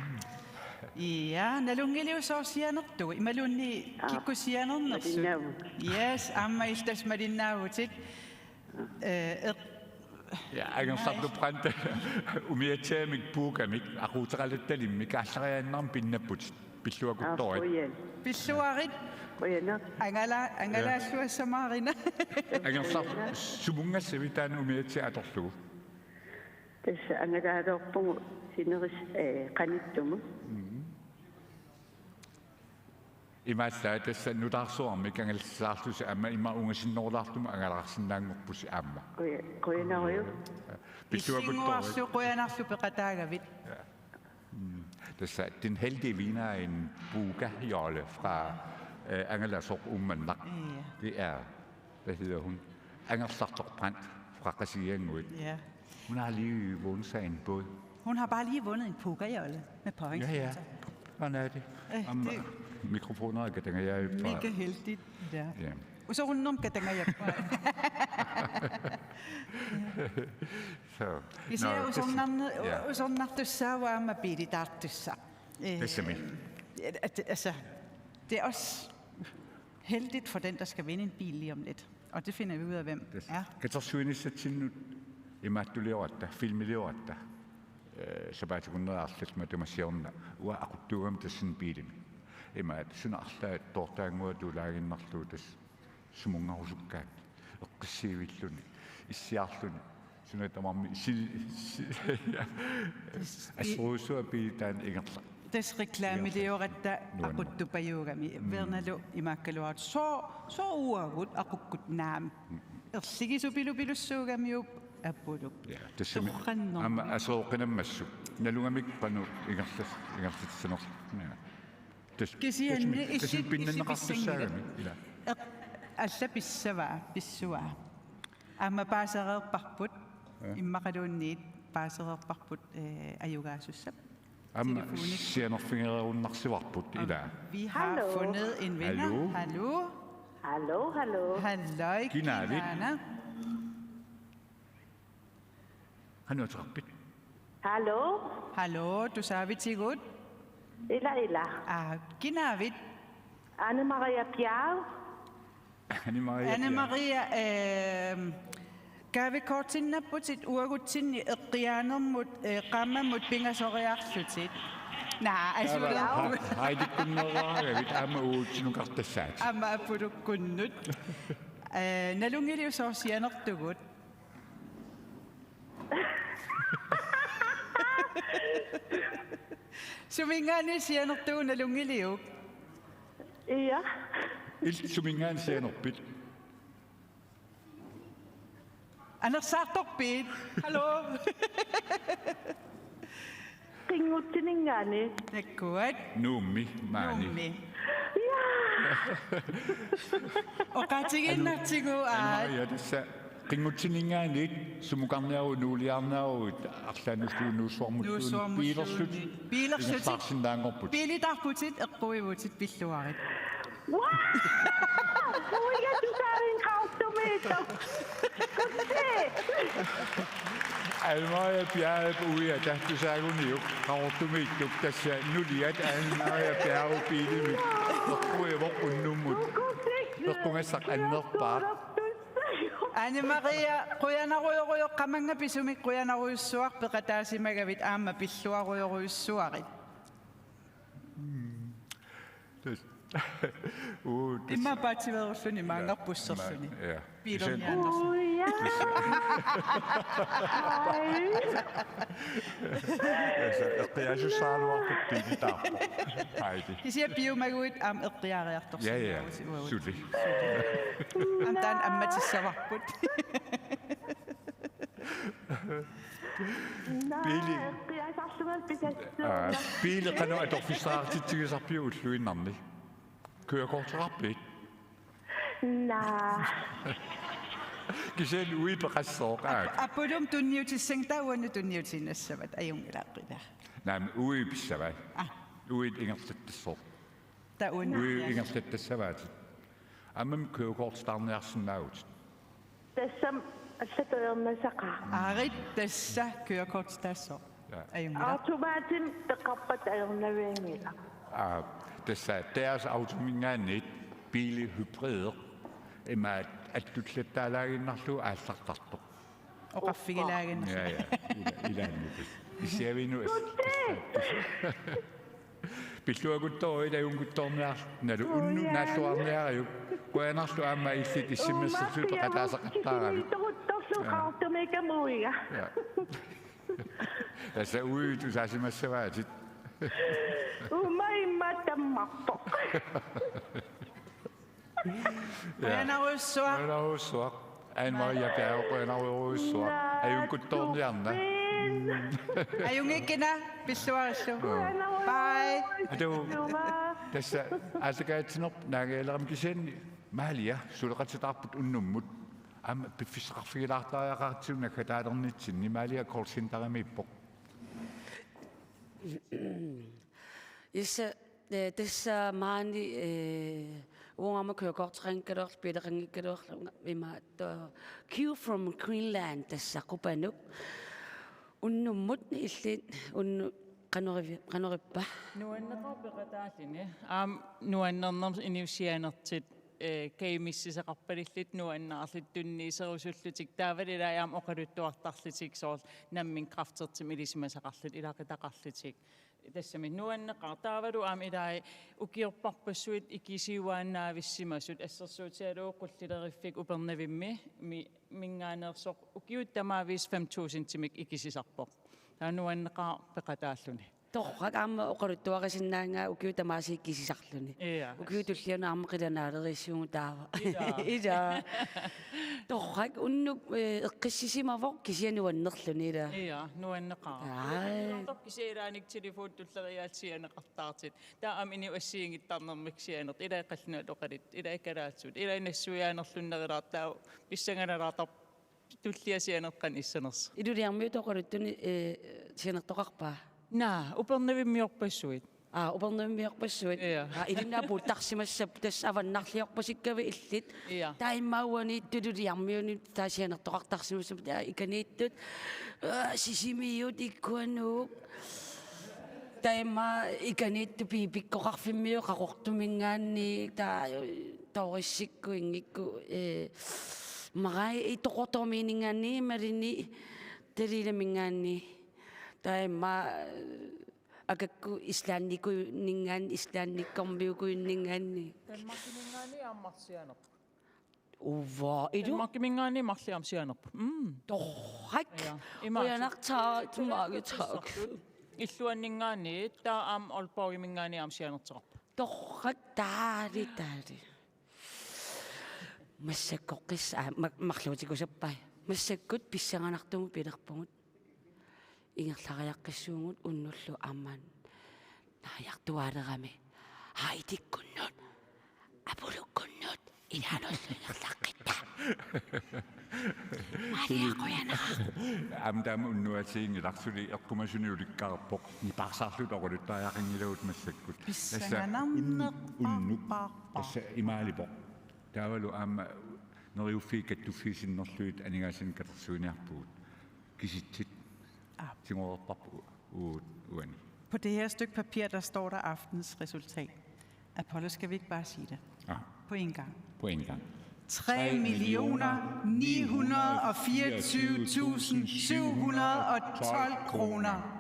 Ja, nalunngiliuk sooq sianertugut? Imaluunniit, aa, kikkut sianernersut? Malinnaavutit. Yes, aamma illit tassa malinnaavutit. Eh, eq-, ja, Angerlartoq Brandt, umiatsiamik Pukamik, aquuteqalattalimmik aallariaannarmik pinnapputit, pilluaqquttorit. Aa, qujan. Pilluarit. Qujanaq. Angala-, ja, angalaalluassamaarina. Angerlar-, sumunngassavit taanna umiatsiaq atorlugu? Tassa angalaaloorpugut sineris-, eh, qanittumut. Mhm. Imaallaat tassa nutaarsuarmik angalassaarlusi aamma ima ungasinnerulaartumik angalaarsinnaanngorpusi aamma. Quja-, qujanarujussuaq. Pilluaqquttorit. Illinnguarlu qujanarlu peqataagavit. Ja. Mm. Tassa den heldige vinder er en Pukajolle fra, øh, Angalasoq Uummannaq. Ja. Det er, hvad hedder hun? Angerlartoq Brandt fra Qasigiannguit. Ja. Hun har lige vundet sig en båd. Hun har bare lige vundet en Pukajolle med point. Ja, ja. Sådan er det. Øh, aamma det mikrofoner og katangajavippara. Mega heldigt, ja. Ja. Usorunnermik katangajappara. Så. Kisianni nå, usornarne-, ja, usornartussaavoq aamma biilitaartussaq. Øh, tassami. At, altså, det er også heldigt for den, der skal vinde en bil lige om lidt. Og det finder vi ud af, hvem er. Katersuinissatsinnut imaattuliorpata, filmiliorpata. Øh, sapaatip akunneri arlallit matuma siorna. Uanga aquttuugama tassani biilimi. Imaat suna arlaat toortaannguaq tuulaaginnarlugu tassa sumunngarusukkaanni. Eqqissiivilluni. Issiarluni. Suna tamarmi si-, si-, assorujussuaq biili taanna ingerla-. Tassa reklamiliorpata nuann-. Aquttupajuugami. Mm. Vernalu imaakkaluartoq. Sooq, sooq uagut aqukkut naamik. Mm. Erligisupilupilluussuugamiuk apuluk. Ja, tassami. Torrannermi. Aamma aserorneqarsimassuk. Nalugamik qanoq ingerlas-, ingerlatissanerlugu. Ja. Tassa, kisianni tassami, tassami illit pinnanneqartussaagami, issipissanngilaq. Ila. Eq-, alla pissavaa, pissavaa. Aamma paasereerparput, ja, immaqaluunniit paasereerparput, eh, ajugaasussap. Aamma telefonik. Sianerfigereerunarsivarput, ila. Og vi har, hallo, fundet en vinder. Hallo. Hallo. Hallo, hallo. Halløj, kinaavit? Kinaana. Qanoq ateqarpit? Hallo? Hallo, tusaavitigut? Ila, ila. Aa, kinaavit? Anne Maria Bjerg. Anne Maria Bjerg. Anne Maria, ehm, gavekortinnapputit uagutsinni eqqiaanermut, eh, qaammammut pingasoriarlutit. Naa, asuleerput. Haidikkunneraragavit aamma uatsinukartassaatit. Aamma apulukkunnut. Eh, nalunngiliuk soorlu sianertugut? Suminngaanniit sianertugut nalunngiliuk? Ja. Illit suminngaanniit sianerpit? Anersaartorpit? Hallo? Qinngutsininngaanniit. Takkuat. Nuummi maani. Nuummi. Ja. Oqaatigiinnartigu aat. Anna-Maria, tassa qinngutsininngaanniit sumukarniaruit, nuuliarniaruit, arlaannulluunniit Nuussuarmulluunniit, Nuussuarmulluunniit. Biilersut. Biilersut. Ingerlaarsinnaanngorput. Biilitaarputit, eqquivutit, pilluarit. Wow! Uiga tusaarin Qaqortumiittoq. Anna-Maria Bjerrep uiga tusaagunarpoq Qaqortumiittoq, tassa nuliat Anna-Maria Bjerrep biilimik. Eqquivoq unnummut. Eqqugassaq annerpaaq. Anna-Maria, qujanarujorujussuaq, qamannga pisumik qujanarujussuaq peqataasimagavit, aamma pilluarujorujussuarit. Tassa. Uu, tassa. Immaqa paatsiveerulluni maanngarput busserluni. Ja. Biilerniaannarluni. Uu, ja. Tassa. Ai. Tassa, eqqiaasussaagaluarpoq biilitaarpoq. Haidi. Kisianni piumaguit aamma eqqiaariartorsinnaavutit. Ja, ja. Uagut. Suli. Aamma taanna ammatissavarput. Naa, Biili. Eqqiaasarlunga pisassuunga. Aa, biili qanoq atorfissaqartitsigisarpiuk ulluinnarni? Kørekorteqarpit? Naa. Kisianni uagut peqassooq, aap. Ap-, apulum tunniutissanngilaq, taava uannut tunniutiinnassavat, ajunngilaq qila. Naamik, uagut pissavai. Aa. Uagut ingerlattassooq. Taava uannut. Uagut ingerlattassavaatit. Aammami kørekortitaarniarsinnaavutit. Tassami allatut ajornasaqaaq. Aarit, tassa kørekortitaassooq. Ja. Ajunngilaq. Automatimik peqarpat ajornavianngilaq. Aa, tassa Daos Autominngaanniit biili hybrideq, imaattoq attullattaalaaginnarlugu aallartartoq. Oqarfigilaaginnarlugu. Ja, ja. Ila-, ilaanni tassa. Issiavinut as-. Tutti! Pilluakkuttoruit, ajunngikuttoorniarlutit, nalu unnuk naalluarniariuk. Qujanarlu aamma illit issimmerserlutit peqataasaqattaaravit. Uummaarpiaru sikiliittoruttorlu Qaqortumiikkamut uiga. Ja. Tassa uagut tusaasimassavaatit. Uuma imma tammarpoq. Ja. Qujanarujussuaq. Qujanarujussuaq. Anna-Maria Bjerre, qujanarujussuaq. Naa, ajunngikuttoorniarina. Tupiin. Ajunngikkina, pilluarillu. Qujanarujussuaq. Bye. Atu. Pilluarit. Tassa aallakaatitsinerput naangajalerami, kisianni Malia suleqatitaarput unnummut. Aamma piffissaqarfigilaartariaqaratsigu naggataalernitsinni. Malia callcenterimiippoq. Yes, eh, tassa maani, eh, uunga aamma kørekorteqanngikkaluarlunga, biileqanngikkaluarlunga, imaattoq, Q from Greenland, tassa Qupanuk. Unnummut illit, unnu-, qanorivi-, qanorippa? Nuanneqaaq peqataalluni. Aamma nuannernermut inuussianertit, eh, kajumissisaqarpalillit, nuannaarlutik, tunniuserusullutik. Taavalu ilai aamma oqaluttuartarlutik, soorlu nammineq kræftertimik ilisimasaqarlutik, ilaqutaqarlutik. Tassami nuanneqaaq. Taavalu aamma ilai ukiorparpassuit ikisiuaannavissimasut, assersuutigalugu Qullileriffik Upernavimmi, mi-, minngaanneersoq ukiut tamaviisa fem tusindimik ikisisarpoq. Taava nuanneqaaq peqataalluni. Torrak, aamma oqaluttuarisinnaanngilara ukiut tamaasa ikisisarluni. Ja. Ukiut tullianut aamma qilanaalerissaagut taava. Ja. Ja. Torrak, unnuk, eh, eqqissisimavoq, kisianni nuannerluni, ilaa. Ja, nuanneqaaq. Ai. Nuanneqartarpoq, kisianni ilaanni telefonit tulleriiaat sianeqartartut. Taava aamma inuit assigiinngittarnermik sianertut. Ilai qallunaat oqaluttut, ilai kalaallisut, ilai nassuiaanerlunnerulaartut, taava pissanganalaartarpoq tullia sianertut qanoq issanersoq. Ilulissarmiut oqaluttuni, eh, sianertoqarpa? Naa, Upernavimmiorpassuit. Aa, Upernavimmiorpassuit. Ja. Aa, ilinnut apuuttarsimassapput, tassa avannarliorpasikkavit illit. Ja. Taava immaqa uaniittoq Ilulissarmiunut taava sianertoqartarsimassapput, taava ikaniittut, aa, Sisimiut, Ikkuanuuk. Taava immaqa ikaniittut Piipikkoqarfimmiut, Qaqortuminngaanniit, taava Toorissikkut, Inngikkut, eh, maqaa, i Qaqortuminngaanniit, imaluunniit Taliilaminngaanniit. Taava immaqa, eh, Akakku Islandikuinninngaanniit, Islandikkormiukuinninngaanniit. Danmarkiminngaanniit aamma marluk sianerput. Uva, ilu? Danmarkiminngaanniit marluk aamma sianerput. Mm. Torrak. Ja. Ima Qujanartaa, tumaagitaak. Illuanninngaanniit, taava aamma Aalborgiminngaanniit aamma sianerteqarput. Torrak, taali, taali. Massakkut qis-, aa, ma-, marluutikusappai. Massakkut pissanganartumut pilerpugut. Ingerlariaqqissuugut unnullu aamma naajartuaalerami. Heidikkunnut, Apulukkunnut, ilaanullu ingerlaqqitta. Maria, qujanaq. Aamma taama unnuatiinngilaq, suli eqqumasunik ulikkaarpoq, nipaarsaarluta oqaluttariaqanngilagut massakkut. Tassa un-, unnuk, pissanganarnerpaarpaarpa. Tassa imaalivoq. Taavalu aamma Neriuffiit Kattuffiat sinnerlugit aningaasanik katersuiniarpugut. Kisitsit. Aap. Tigoreerparput u-, uani. På det her stykke papir, der står der aftenens resultat. Apollo, skal vi ikke bare sige det? Ah. På en gang. På en gang. Tre millioner ni hundrede og fireogtyve tusind syv hundrede og tolv kroner.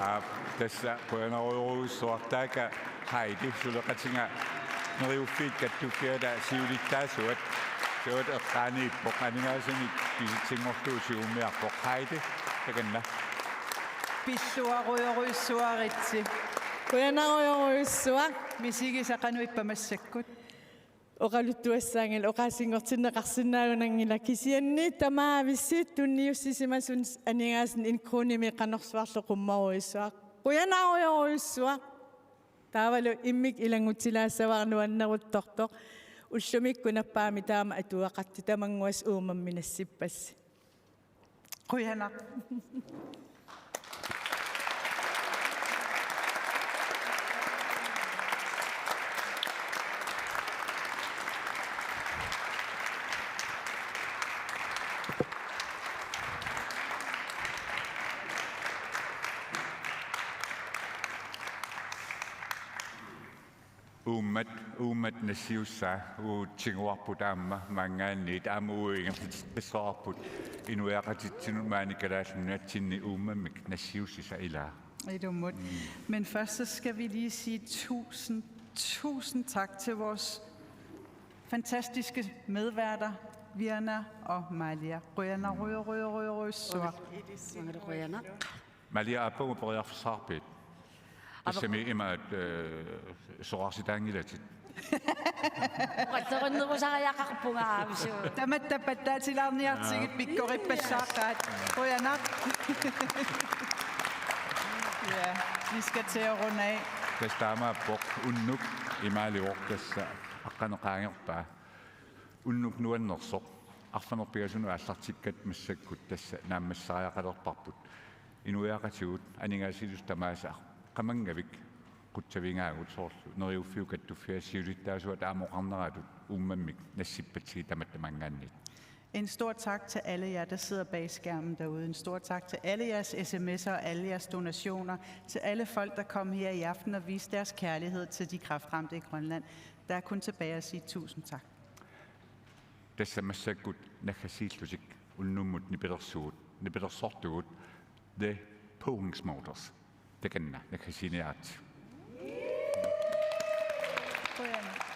Aap, tassa qujanarujorujussuaq, taakku Heidi, suleqatiga Neriuffiit Kattuffiata siulittaasuat, taava eqqaaniippoq, aningaasanik kisitsinngorlugu tigummiarpoq. Heidi, takanna. Pilluarujorujussuaritsi. Qujanarujorujussuaq. Misigisat, qanoq ippa massakkut? Oqaluttuassaanngilaq, oqaasinngortinneqarsinnaagunanngilaq, kisianni tamaavissi tunniussisimasut aningaasanik en kronimik qanorsuarlu qummarujussuaq. Qujanarujorujussuaq. Taavalu immikkut ilanngutilaassavara, nuanneruttortoq. Ullumikkut nappaamik taama atuaqartoq, tamannguassi uummammi nassippassi. Qujanaq. Uummat, uummat nassiussaa, uagut tiguarput aamma maanngaanniit, aamma uagut ingerlateqqissavarput inuiaqatitsinnut maani Kalaallit Nunatsinni uummammik nassiussisa, ilaa. Ilumut. Mm. Men først så skal vi lige sige tusind, tusind tak til vores fantastiske medværter, Virna og Malia. Qujanarujorujorujorujussuaq. Maangalu qujanaq. Malia, aappagu periarfissaqarpit? Aap. Tassami imaat, eh, sorarsitaanngilatit. Oqallinnerusariaqarpunga aamma suu. Tamatta pattaatilaarniartigit. Aa. Pikkorippassaaqaat. Qujanaq. Ja, vi skal til at runde af. Tassa taamaappoq, unnuk imaalivoq, tassa aqqaneq-qaangerpaa. Unnuk nuannersoq, arfineq-pingasunut aallartikkatta massakkut tassa naammassisariaqalerparput. Inuiaqatigiit aningaasaliisut tamaasa qamanngavik qutsavigaagut, soorlu Neriuffiit Kattuffiata siulittaasuata aamma oqarneratut uummammik nassippatsigit tamatta maanngaanniit. En stor tak til alle jer, der sidder bag skærmen derude. En stor tak til alle jeres S M S'er og alle jeres donationer. Til alle folk, der kom her i aften og viste deres kærlighed til de kræftramte i Grønland. Der er kun tilbage at sige tusind tak. Tassa massakkut naggasiillutik unnummut nipilersugut, nipilersortugut, The Pohingsmotors. Takanna, naggasiiniaritsi. Qujanaq.